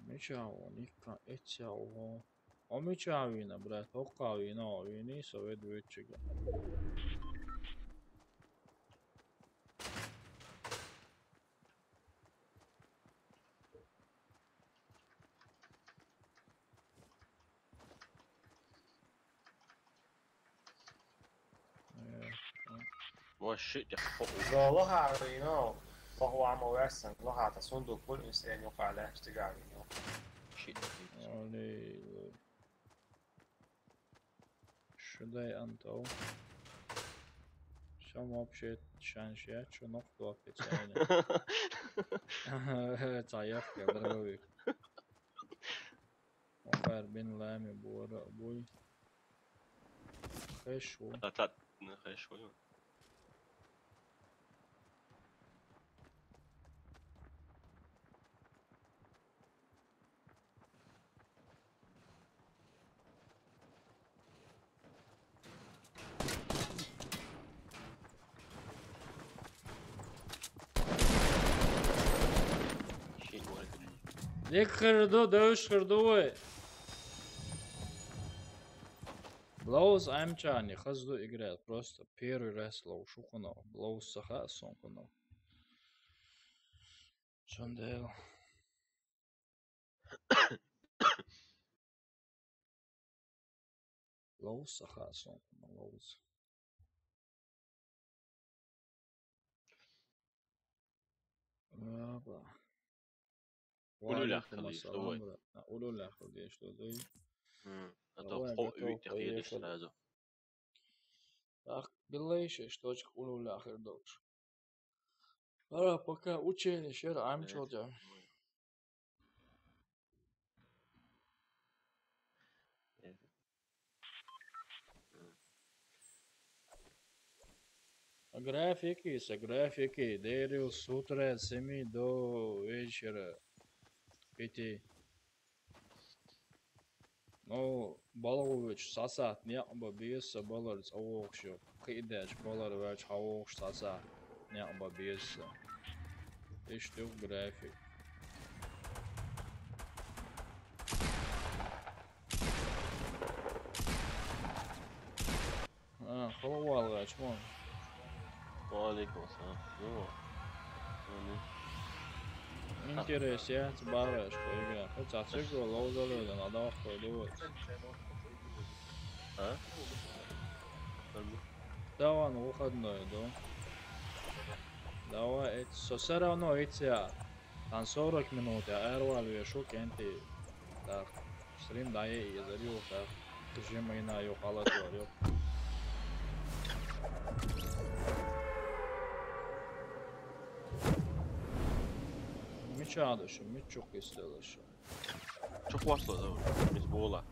Меча вон, ика, этя вон. О меча вина, брат, ока вина, вини, совет вычига. Вообще, я хо-, Zo loha rino. Loha amo wesen. Loha ta sundu kul is en yoka le stiga rino. Shit. Oley. Шудай антал. Всё, вообще шанс я, чё, ног то опять. Цаях, я дорогой. Охар бин лами бура, буй. Хэшо. А так, ну, хэшо. Дик хырду, дөш хырду. Блоуз аймчани хазду играет. Просто первый раз лоу шукуно. Блоуз саха сонкуно. Шандел. Лоуз саха сонкуно, лоуз. Опа. Улюля Валейкум хали, ассалам, что брат. А, улюля хали, что ты? М, а то Давай, хо-, готов, уйти, поехали. Едешь сразу. Так, белейшая точка улюля хердокш. Ара, пока учение шер, I'm чё. А графики, са графики, дерил с утра с семи до вечера пяти. Ну, балагӀа веча сасат некъ ба беза са балар цӀавогӀуш ю. Кхиъдеш балар ваьча хьавогӀуш сасат некъ ба беза са. Иштта ю график. А, хала валгӀача мо. Ва алейкум ассалам. Йо. Интерес яц багӀаш кхойга. Хо цациг ловзале да надавах кхой дувц. А? Давай на выходной, да? Давай, эт, со всё равно идти. Там сорок минут, я эрвал вешу кенти. Так, стрим да е изарю, так. Жимайна ю халат варю. Мичадыш, мичук истелыш. Чё классно, да? Мисбола.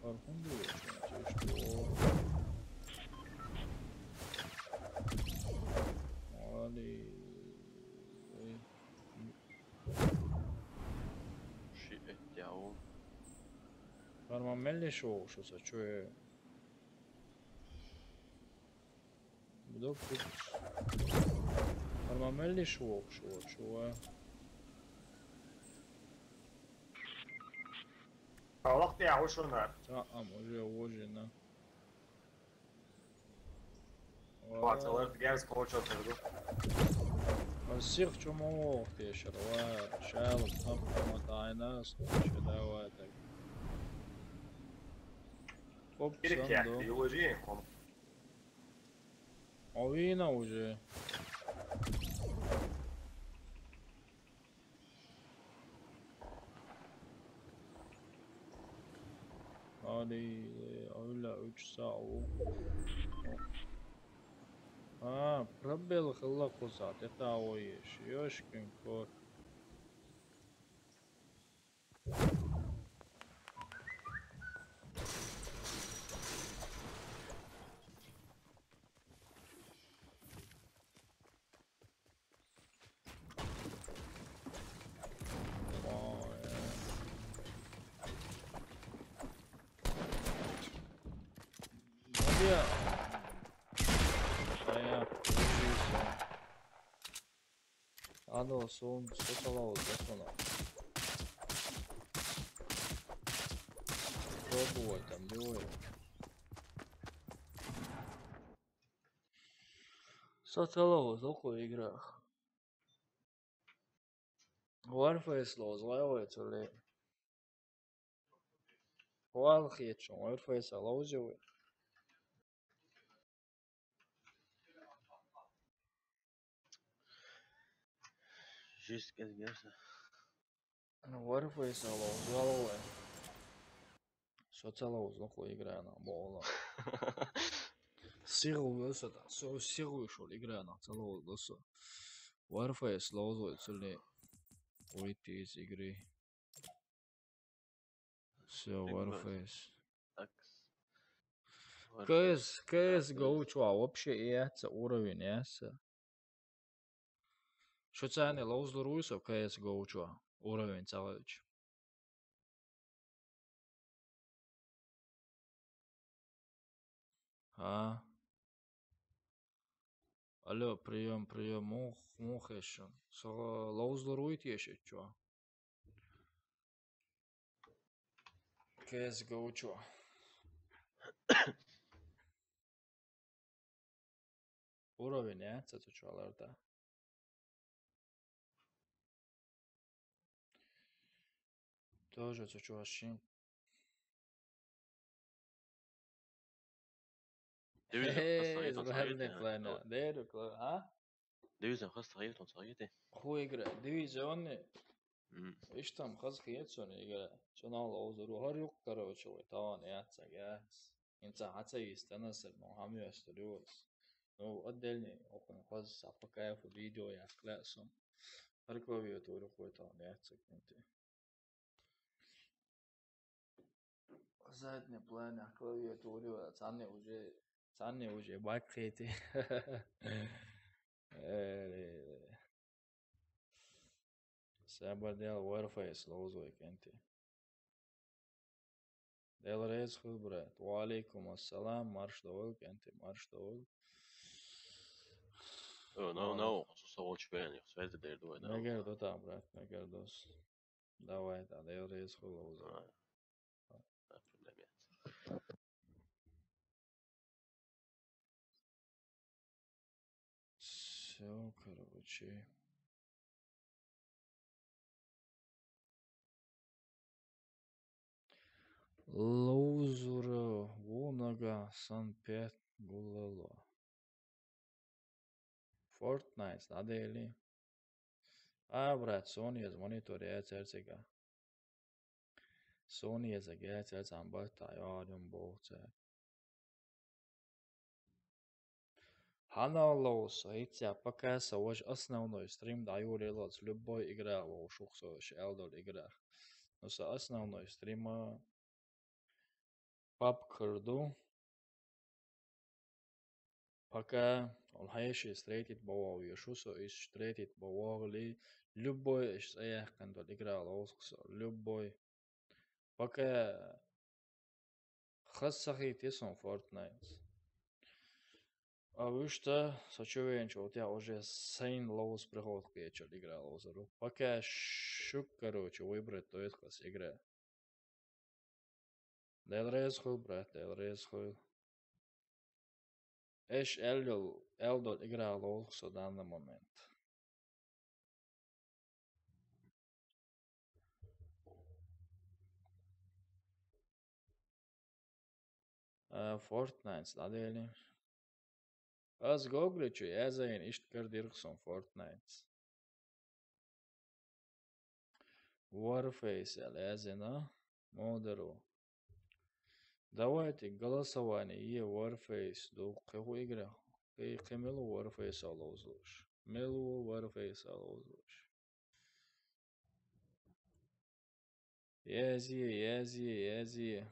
Архун дивечен, ти что? Али. Ши эттяу. Карма мелли шоу, что са, чё я? Буду путать. Карма мелли шоу, что, чё я? Аллах, ты, а, ушел на. Та, а, уже, уже, на. Бацалар герз кочо терду. Сих чому тешер, ва шал там тайна, что давай так. Оп, Перекят, сандо. И уложи, он. Овина уже. Али, öyle üç saat. А, пробел хылла кусат, это ой, ёшкин кот. Ано сон соталау досона. Пробовать там, делаю. Соталау, только игра. Warface лоз лайвай цули. Хуал хетчун, Warface лоз юй. Жесть, конечно. Warface лоз лайвай. Со цалоз локо играна, бола. Сигу веса да, со сигу шул играна, цалоз лосо. Warface лоз лой цули уйти из игры. Всё, Warface. КС, кс го чуа вообще яца уровень яца. Шуцани лоузлур уйсо кс го чуа уровень цалавич. А? Алло, приём, приём, мух, мух эшон. Со лоузлур уйти эшет чуа. Кс го чуа. Уровень, э, цацу чуаларда. Тоже цу чуашин. Дивизия хас сагит, сагит, сагит, плана. Деру кла, а? Дивизия хас сагит, он сагит. Ху игра, дивизионный. М. Иш там хас хиет сон игра. Чонал озуру, хар юк, короче, вай, таван яцаг, яц. ХӀинца хьа ца йистана сар, ну, хьамъёстур ю ас. Ну, отдельный, окхунна хоза са по кайфу видео яккха лаьа сона. Парковый тур хуйтал яц ца кӀентий. Задний план, клавиатура, царна уже, царна уже баккхийти. Э, Сабар дел Warface ловзой кӀентий. Дел реза хуьлда, брат. Ва алейкум ассалам. Марш довел, кӀентий, марш довел. О, no, no, со волчу бен, я связи дер дуй, да. Мегар до там, брат, мегар дос. Давай, да, Дел реза хуьлда ловзой. А, да, проблем яц. Всё, короче. Лоузура вунага сан пять гуллало. Fortnite, надели. А, брат, Sony из монитор я церцига. Sony из ага церцан бат, а, я, дюм бохца. Хьанал ловза, хӀинца пока са важа основной стрим дӀайолаеллалц, любой игра ловзуш ву со, иш аьлла долу игра. Ну, са основной стрима пабг хир ду. Пока ол хьеший стрейтит бан вогӀуш ву со, иш стрейтит бан вогӀале, любой иш цӀе яьккхина долу игра ловзу со, любой. Пока хаза ца хийти суна Fortnite. А вуьшта, со чу веанчу ву тӀехь уже сайн ловза приход кхечал игра ловзур ву. Пока шуьга, короче, выбрать дойту хаза игра. Дел реза хуьлда, брат, Дел реза хуьлда. Иш аьлла йолу, аьлла долу игра ловзу со данный момент. А, Fortnite дӀадели. Ас Гугле чу язйина, иштта карадирх суна Fortnite. Warface аьлла язйина, муха дара ву. Давайте голосование е Warface ду, кхин хӀун игра? Кхин, кхин мила ву Warface ловзуш? Мила ву Warface ловзуш? Язъе, язъе, язъе.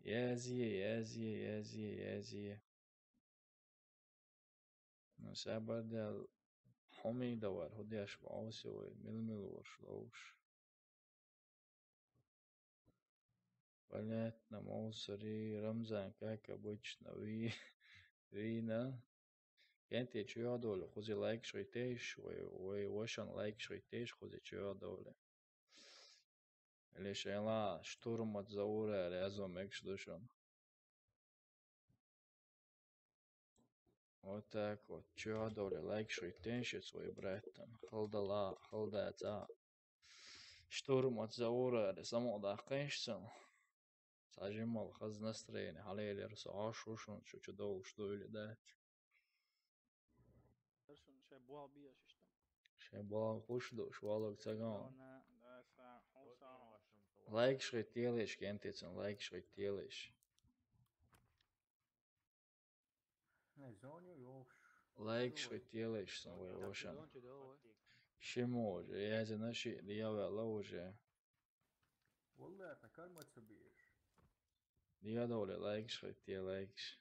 Язъе, язъе, язъе, язъе. Ну, сабар дел, хӀумий давар, хӀун деш бу Ӏовси вай, мила-мила варш ловш. Понятно, Мовсари, Рамзан, как обычно, ви-, вийна. КӀентий чоьхьа долу, кхуза лайкаш хӀиттийша, вай, вай вашан лайкаш хӀиттийша, кхуза чоьхьа долу. Или шайла штурм от Заура аьлла язо мегаш ду шуна. Вот так вот. Чоьхьа долу, лайкаш хӀиттийша свои браттан. Халдала, халдаца. Штурм от Заура аьлла самукъадаккхийша цунна. Цхьа жимма хаза настроение хьалелира со, Ӏаш ву шуна, шу чу довлуш ду или дац. Шайн болх беш иштта. Шайн болх гуш ду, шу валаг ца ган. Лайкаш хӀиттийлаш, кӀентий цунна, лайкаш хӀиттийлаш. Лайкаш хӀиттийлаш сан вай вашан. Шимма уже, язйина шиъ, дӀаваьлла уже. Валлахьи, тхан карма ца беш. ДӀадовлий лайкаш хӀитте, лайкаш.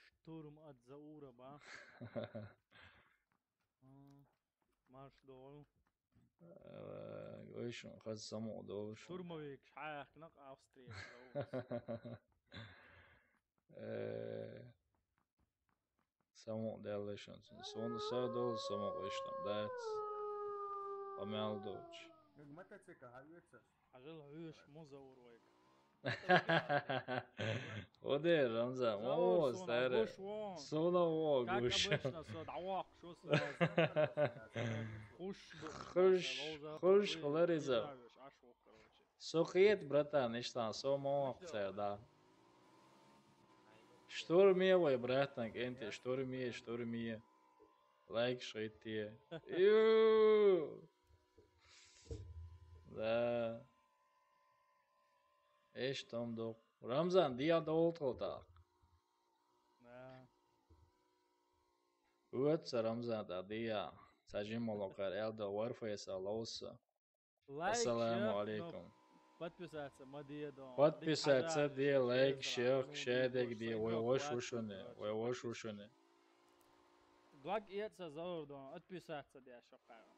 Штурм от Заура, ба? М, марш довла. Э, вай шун хаза самукъа довла шун. Штурмовик хьаяккхина Австрия. Э, Самукъа даьлла шуна. Суна са долу самукъа иштта дац. Къамел доцуш. Мотоцикл хьаоьцуш. Хьажал хьоьш муза ур вайга. Оде, Рамзан, Заур, о, суна старый. Гуш вон. Суна во как гуш. Обычно, со дӀавоккхуш ву со. Хуш бу-, Хуш, ловза, хуш, хуй, хилариза. Хуй, аш ву, короче. Со кхета, братан, иштта, со ма воккху цара, да. Штурме вай, братан, кӀентий, штурме, штурме. Лайкаш хӀитте. Ю! Да. Иштта ма ду. Рамзан, дӀадолу тхо тӀаккха. Да. Оцу Рамзан тӀе дӀа. Ца жимма локхара аьлла до Варфейса ловса. Лайк, Ассаламу шер, алейкум. Ну, подписаться ма де, дон. Подписаться де, лайк, шер, шадерг де, вай ваша ва шуна, вай ваша ва шуна. Дог эца зовр, дон, подписаться де, шо кхайва.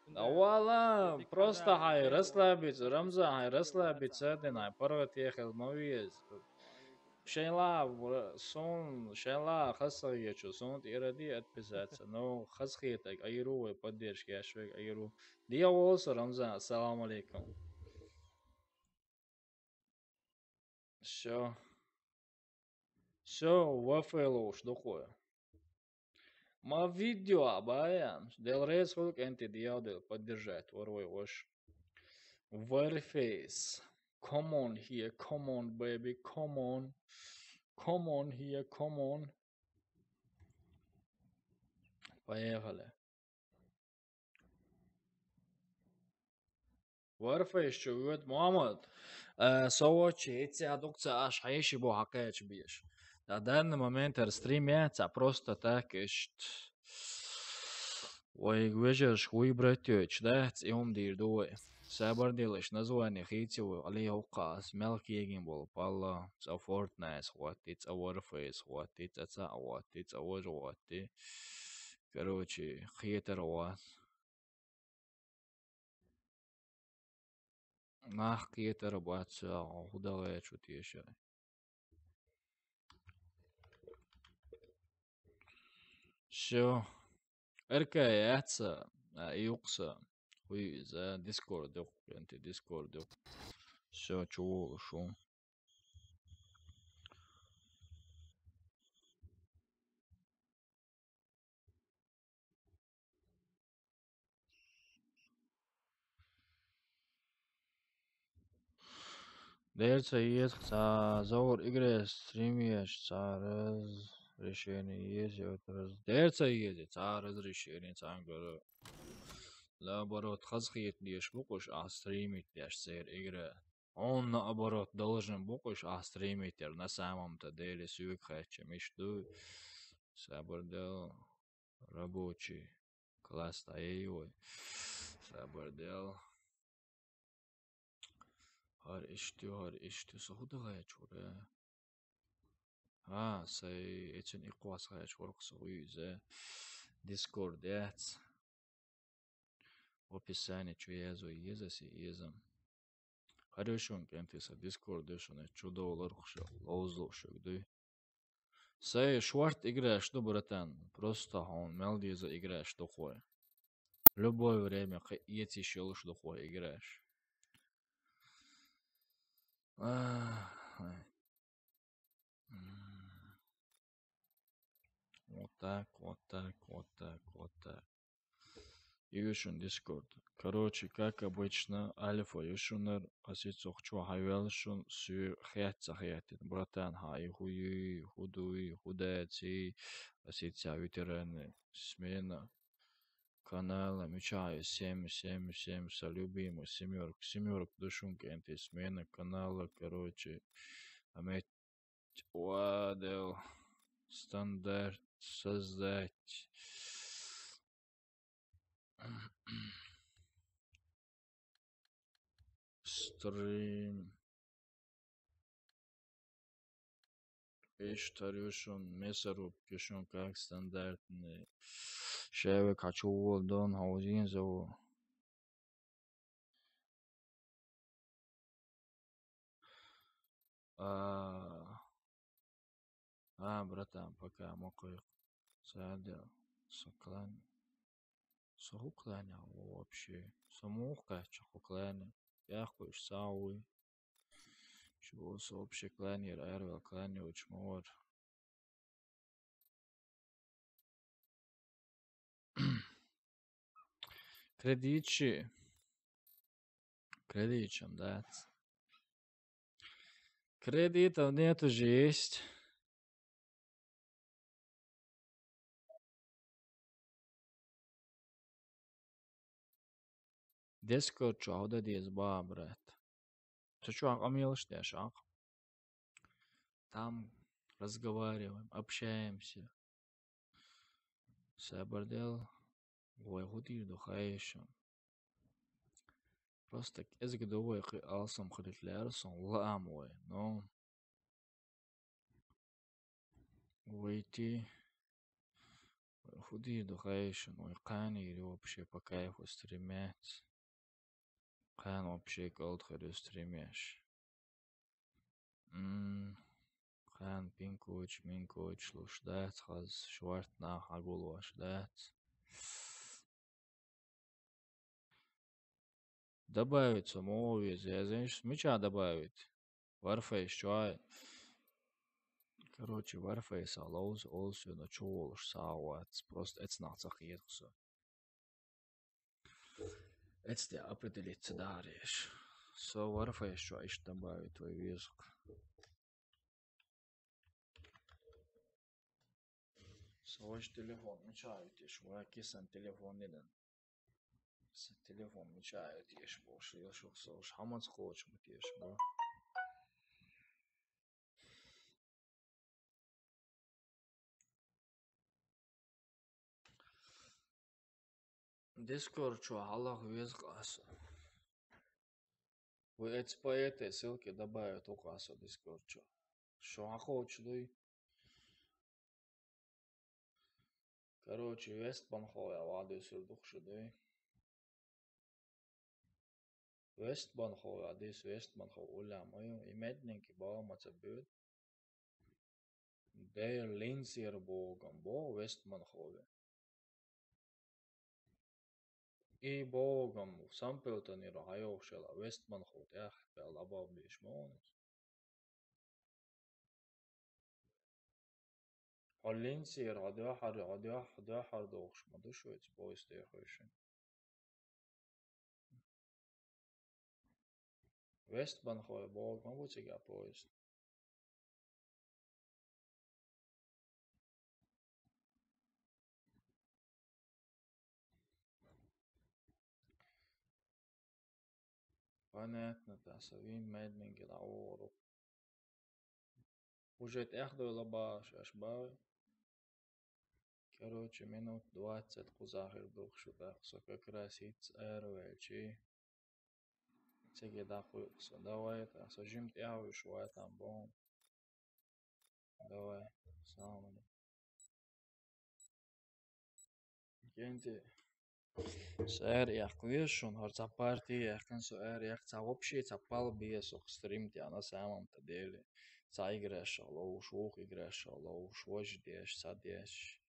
Да вала, просто хьайн расслабиться, Рамзан, хьайн расслабиться дина, хьайн паргӀатехь хила ма веза. Шайла, р-, сон, шайла хасса гечу, сон тӀера де подписаться. Но хазахетарг айру вай, поддержка еш верг айру. Дехьа волу со, Рамзан, ассаламу алейкум. Всё. Всё, Варфей ловш дукхой. Ма видео а баян. Дела реза хуьлу кӀентий дехьа дела поддержать вара вай ваша. Варфейс. Come on here, come on, baby, come on. Come on here, come on. Поехали. Варфейс чу воьду, Мухаммад. Э, со вочи, эццехь дукха ца аш хьеший бу хьан кхача беш. На данный момент ара стрим яц, а просто так иштта. Вай вежаршка выбрать йойтуш, да, цӀе хӀума дийр ду вай. Сабар делаш, название хийци вай, Али хӀокху ас, мел кегин болу палла, цӀа Fortnite хӀотти, цӀа Warface хӀотти, цӀа цхьаъ хӀотти, цӀа важа хӀотти. Короче, кхетар вац. Нах кхетар бац, хӀу дан гӀерташ ву теша. Всё. РК яц, а, юкъса. ХӀу ю иза, Discord ю, кӀентий Discord ю. Всё, чу волуш ву. Дера ца еза, цхьа зовр игреш стрим еш, цхьа разрешение еза, я вот раз-, дера ца еза, цхьа разрешение цхьаьнгара. Наоборот, хазахета деш бу кхуш, а стримить деш церан игра. Он наоборот должен бу кхуш, а стримить яр, на самом-то деле, соьга хаьттича, миш ду. Сабар дел. Рабочий класс дӀаяйой. Сабар дел. ХӀара иштта, хӀара иштта, со хӀу дан гӀерташ вара? А, сай, эцун иккхос гӀерташ вара со, хӀу ю иза. Discord яц. Описание чу язо еза, се еза. ХӀара ю шуна кӀентий сан Discord ю шуна, чу довлар кхуша, ловзалуш верг дуй. Сай шорт играш ду, братан. Просто хьуна мел деза играш ду хой. Любое время кхин эца йиш йолуш ду хой играш. Ах, ай. М. Вот так, вот так, вот так, вот так. Ю шуна Discord. Короче, как обычно, Альфа ю шунара, ас и цох чохь хьайвелла шун, соьга хетта ца хеттина. Братан, хьан и хӀу юй, хӀу дуй, хӀу даций, ас и цхьа ветераны смена канала, мичахь ю семь, семь, семь, са любимый семёрка, семёрка ду шун кӀентий смена канала, короче, а мет Ва дел. Стандарт создать. Стрим. Иштта ю шун мясорубка ю шун как стандартный. Шевик хьачу вон дон хьовзийна зо. А, а, братан, пока, ма кхойкху. Саде, со клан. Со хӀу кланя вообще? Со муха кхаьчча хӀу кланя? Яхкуш сагӀа вуй. Шу со вообще кланера аравел кланёчу ма вара. Кредитчи. Кредитчам дац. Кредитов нету же есть. Дискорд чу хьо дан деза баха, брат. Цу чу къамелаш деш ахь. Там разговариваем, общаемся. Сабар дел, вай хӀу дийр ду хайшам. Просто кӀезиг ду вай кхин алсам хилийта лаьара сон лаам вай, но вайти, вай хӀу дийр ду хайшам, вай кхана йийр ю вообще по кайфу стримить. Кхана вообще кӀалд хир ю стримеш. М, кхана пинкочу, минкочу луш дац, хаза шорт нах хьагулваш дац. Добавить со муха веза, язйиш, мича добавить? Варфейс чой. Короче, Варфейса ловза, олсуьйна чу волуш сагӀа вац. Просто эцнах ца кхетахь со. Эцде определиться дареш. Со Варфейс чу иштта добавить вай веза-кх. Со ваш телефон мича ю теша, ва кисан телефон дина. Сан телефон мича ю теша, бо, шо, шо, со, шо, хьамаца кхочу ма теша, бо. Дискорд чу хьалха веза-кх аса. Вай эцу поэте ссылки добавить ву-кх аса Дискорд чу. Шо хьакхочуш дуй? Короче, Вестбанхове ван дуьсур ду-кх шу дуй. Вестбанхове дис, Вестбанхов уллехь ма ю, и медненький бал ма ца боьду. Дер Линсер богам бо Вестбанхове. И богам Сампелтонера хьайохуш яла Вестбанхов тӀехь пел абал беш ма ву. Хьо Линсер, хьо дуьххьара, хьо дуьххьара, хьо дуьххьара дохуш ма ду шуьца поезд тӀехуьйшина. Вестбанхове боху ма бу цига поезд. Понятно, таса вин меднинге дӀавогӀур ву. Уже тӀехдойла бахаш аша бай. Короче, минут двадцать кхузахь хир ду-кх шу тӀаккха, со как раз хӀинцца араваьлчи. Циге дӀакхуьйкху со. Давай, тӀаккха со жима тӀаьхьа вуьйш вай там боху. Давай, салам алейкум. Кенти, со араэхка веза шуна, хӀара цхьа парти яьккхина со араэхка, цхьа вообще цхьа пал беза со стрим тӀехь, на самом-то деле. Цхьа играшах ловш, вукху играшах ловш, важа деш, цхьа деш.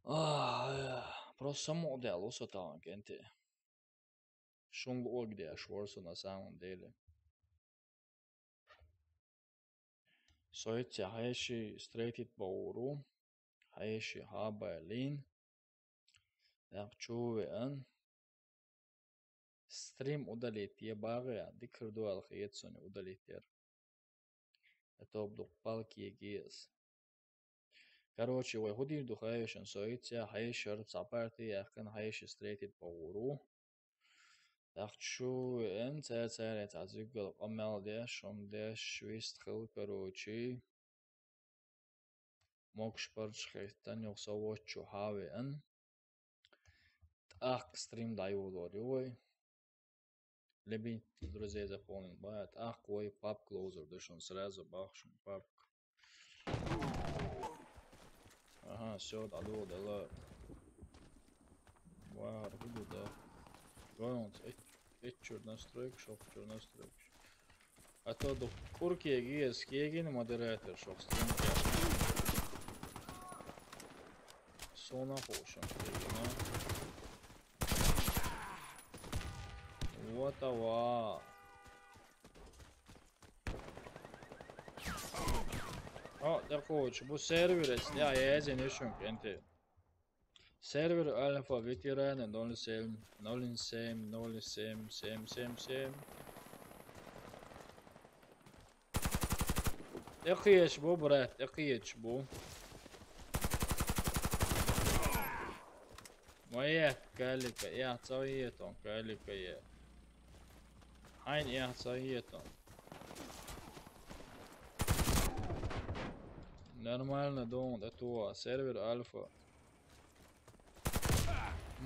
Ах, просто самукъадаьлла ву со тахана, Кенти. Шун луъург деш вара со на самом деле. Со хӀинцца хьеший стрейтить бохур ву, хьеший хьабай лийна. ТӀаккха чу веана. Стрим удалить е багӀе, дика хир ду аьлла хета суна удалить яр. А то бу дукха палки еза. Короче, вай хӀу дийр ду хьешан, со хӀинцца хьешар цхьа парти яьккхина, хьеший стрейтить бохур ву. ТӀаккха чу веана, цара-цара цхьа зуьггал къамел деш, хӀума деш, вист хила, короче. Могуш парча хеттан юха со воччу хьа веана. ТӀаккха стрим дӀайолор ю вай. Любить друзей заполнить бай, тӀаккха вай папка ловзур ду шуна, сразу боху шуна папка. Ага, всё, дӀадоладелла. Вахар хӀу ду да? Гонц, эт-, эт чуьра настройкаш, шох чуьра настройкаш. А то ду куркеги ес кегин модератор шох стрим. Сона хошам кегина. Вот ава. О, такой, бу сервер, я, я, я, не шум, Кенти. Сервер Альфа ветераны ноль семь, ноль семь, ноль семь, семь семь семь. ТӀекхеча бу, брат, тӀекхеча бу. Ма яц калика, яц ца хетон калика я. Хьайн яц ца хетон. Нормально дон, да то, сервер альфа.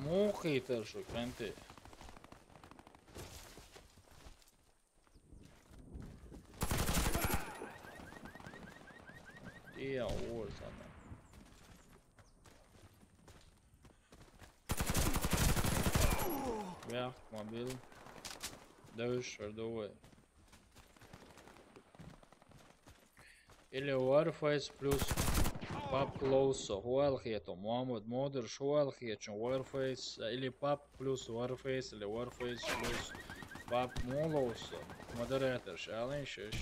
Мухи тер шу, кенти. Ия, ор сана. Вяхк мобил. Давиш шардовый. Или Warface плюс паб лоуса. Хуал хету. Мухаммад Модер шуал хету. Warface, э, или паб плюс Warface, или Warface плюс паб му лоуса. Модератор, шалин шиш.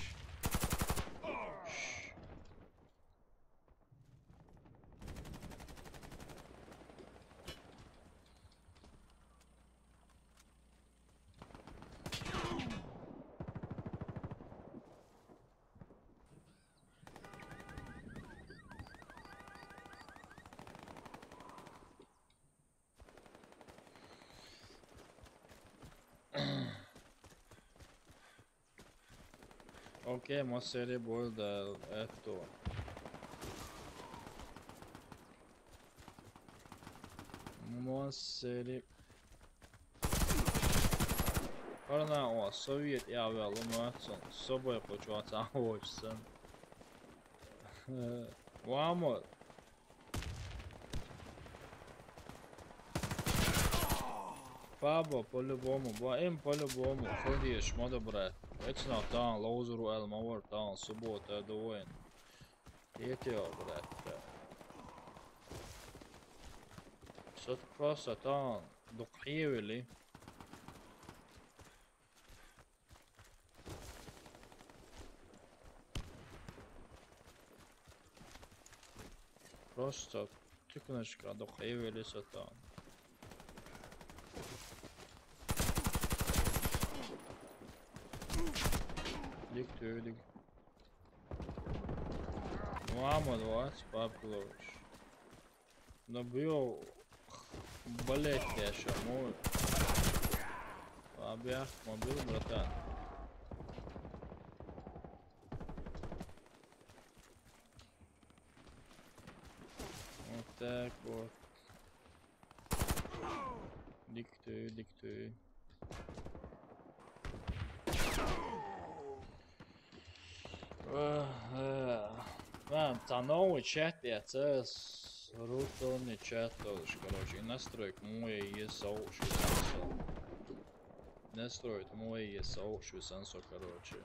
Окей, ма сери болда эту. Ма сери. Парна о, совет я вел, умацун. Собой почваца очсан. Вамо. Пабо, по-любому. Ба, им по-любому. Ходишь, мода, брат. Эцна тан, лоузеру эл мавар тан, суббота, дуэн. Етео, брат. Сот просто тан, дук хиевели. Просто тыкночка, дук хиевели сотан. Дик тюдик. Мама, двадцать папулович. Но бил болеть я ещё, мой. Объяв мобил, братан. Вот так вот. Диктую, диктую. Ага. А, та новый чат, я це с-, рутонный чат тоже, короче, и настройка мой есть сообщество. Настройка мой есть сообщество, короче.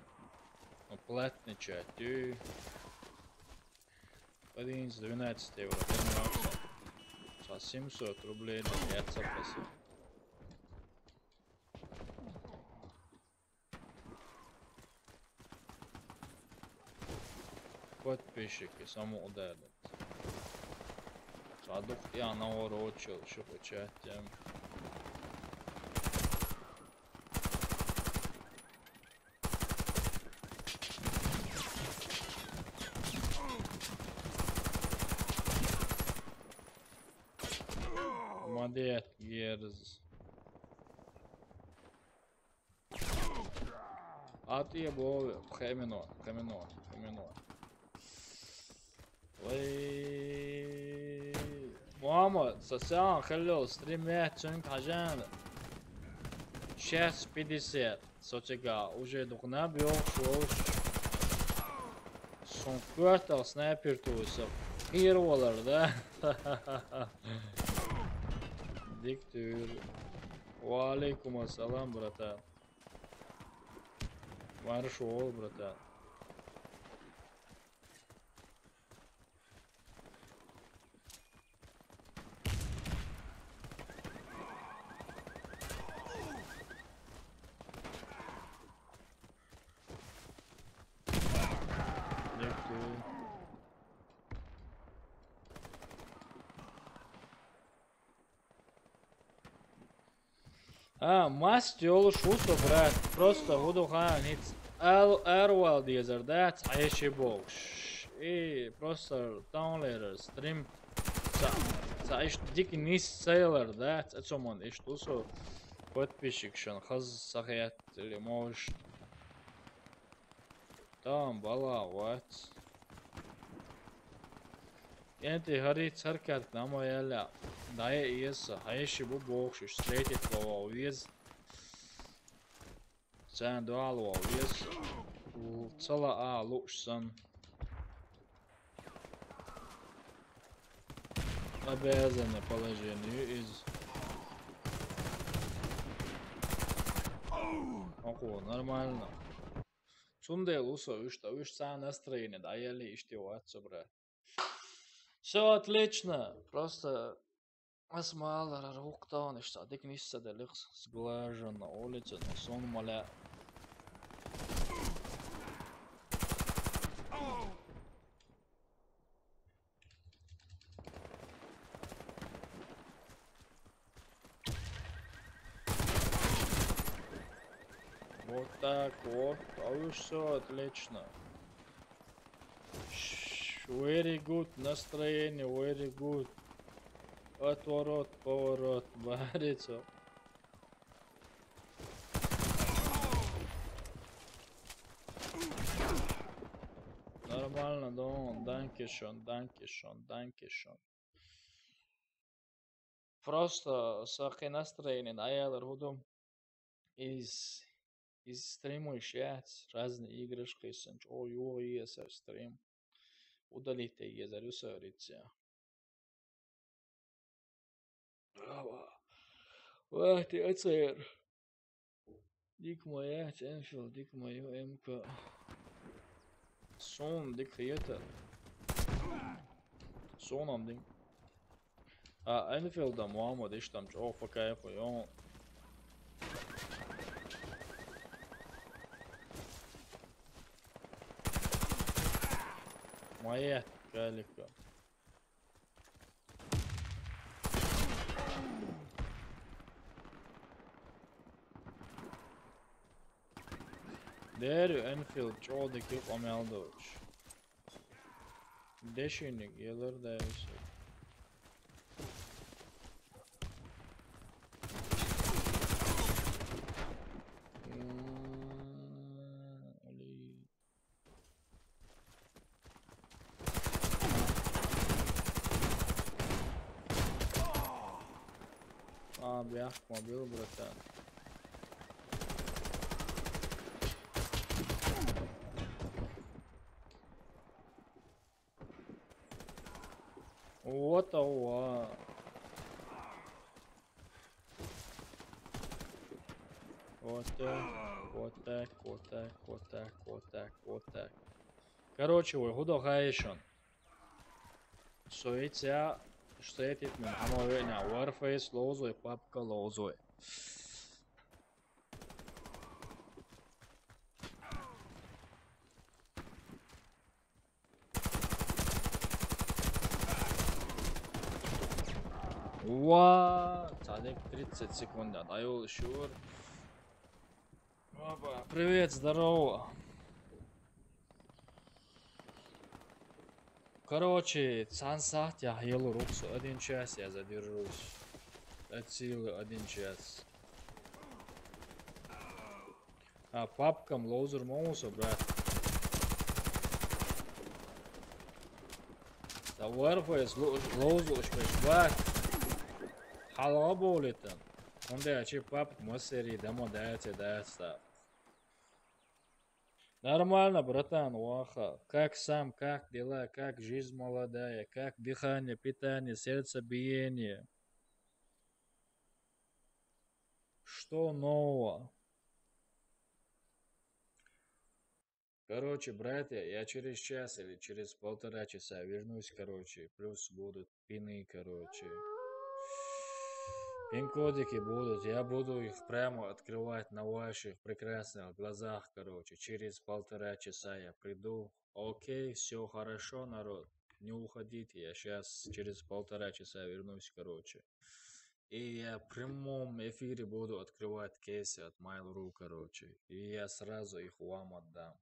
Ну, платный чат, ты. Один из двенадцать евро, вернётся. Со семьсот рублей на пятьсот песо. Подписчики, самоударник. Садук я наворочил, что хочет, тем. Молодец, Герз. А ты, бо, хемино, хемино, хемино. Ой. Мама, социал, хелло, стримят, цунг хажан. Час пятьдесят. Сотига, уже духна бьёл, шош. Сон квартал снайпер туса. Хир болар, да? Диктор. Ва алейкум ассалам, братан. Марш ол, братан. Дякую. А, масть ёлу шусо, брат. Просто гудухан, ниц. Эл, эрвал дезер, да, цаеши бокш. И просто таунлер, стрим. Ца-, Та иштта дика нийса ца ялар дац, а цо ман иштта усо подписчик шан хаза сахет или может. Там бала вац. КӀентий хӀарий царкат нама яла. ДӀае эса, хьеши бу бохуш, уьш встретить вала веза. Царна дуьхьал вала веза. Цала а лууш санна. Обязанное положение из. Око, нормально. Цундела усо уьш, уьш цхьа настроение, да, ели иште вац, собра. Всё отлично. Просто ас маларара вукхтална иштта дика нийса ца делира, сглаженно улица, но сон ма лаьа. Вот так вот. А уж всё отлично. Ш- Very good настроение, very good. Отворот, поворот, барицо. Нормально, да, danke schön, danke schön, danke schön. Просто сакхи настроение, аялар худум из, из стримуешь яц, разные игрышки сан, чё, югъ езар стрим. Удалить езар юсарица. Ва, ва, ти ацер. Дика ма яц, Энфилд, дика ма ю, МК. Сон дика хета. Сонам дин. А Энфилдам Мухаммад иштам чё по кайфу, ё. Моя калика. Дерю Энфилд чё дика къамел доч. Дешинник елар да висе. М, али. А, бях, мобил, братан. Вот, ава. Вот так, вот так, вот так, вот так, вот так, вот так. Короче, вай худо хайшон. Соица, что это, мин, ама веня, Warface лоузой, папка лоузой. Уа, цадик тридцать секунд, а даю шур. Опа, привет, здорово. Короче, цан сахт я елу руксу, один час я задержусь. От силы один час. А, папкам лоузер мамусо, брат. Да Warface лоузер уж пеш, брат. Халга болитан. Онда ачи папк массери дама дайте даста. Нормально, братан, ваха. Как сам, как дела, как жизнь молодая, как дыхание, питание, сердцебиение? Что нового? Короче, братья, я через час или через полтора часа вернусь, короче, плюс будут пины, короче. Пин-кодики будут, я буду их прямо открывать на ваших прекрасных глазах, короче. Через полтора часа я приду. Окей, все хорошо, народ. Не уходите, я сейчас через полтора часа вернусь, короче. И я в прямом эфире буду открывать кейсы от Mail.ru, короче. И я сразу их вам отдам.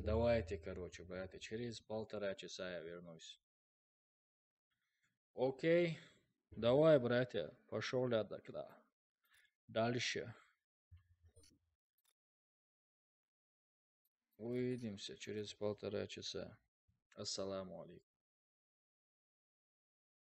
Давайте, короче, братья, через полтора часа я вернусь. Окей. Давай, братья, пошёл я тогда дальше. Увидимся через полтора часа. Ассаламу алейкум.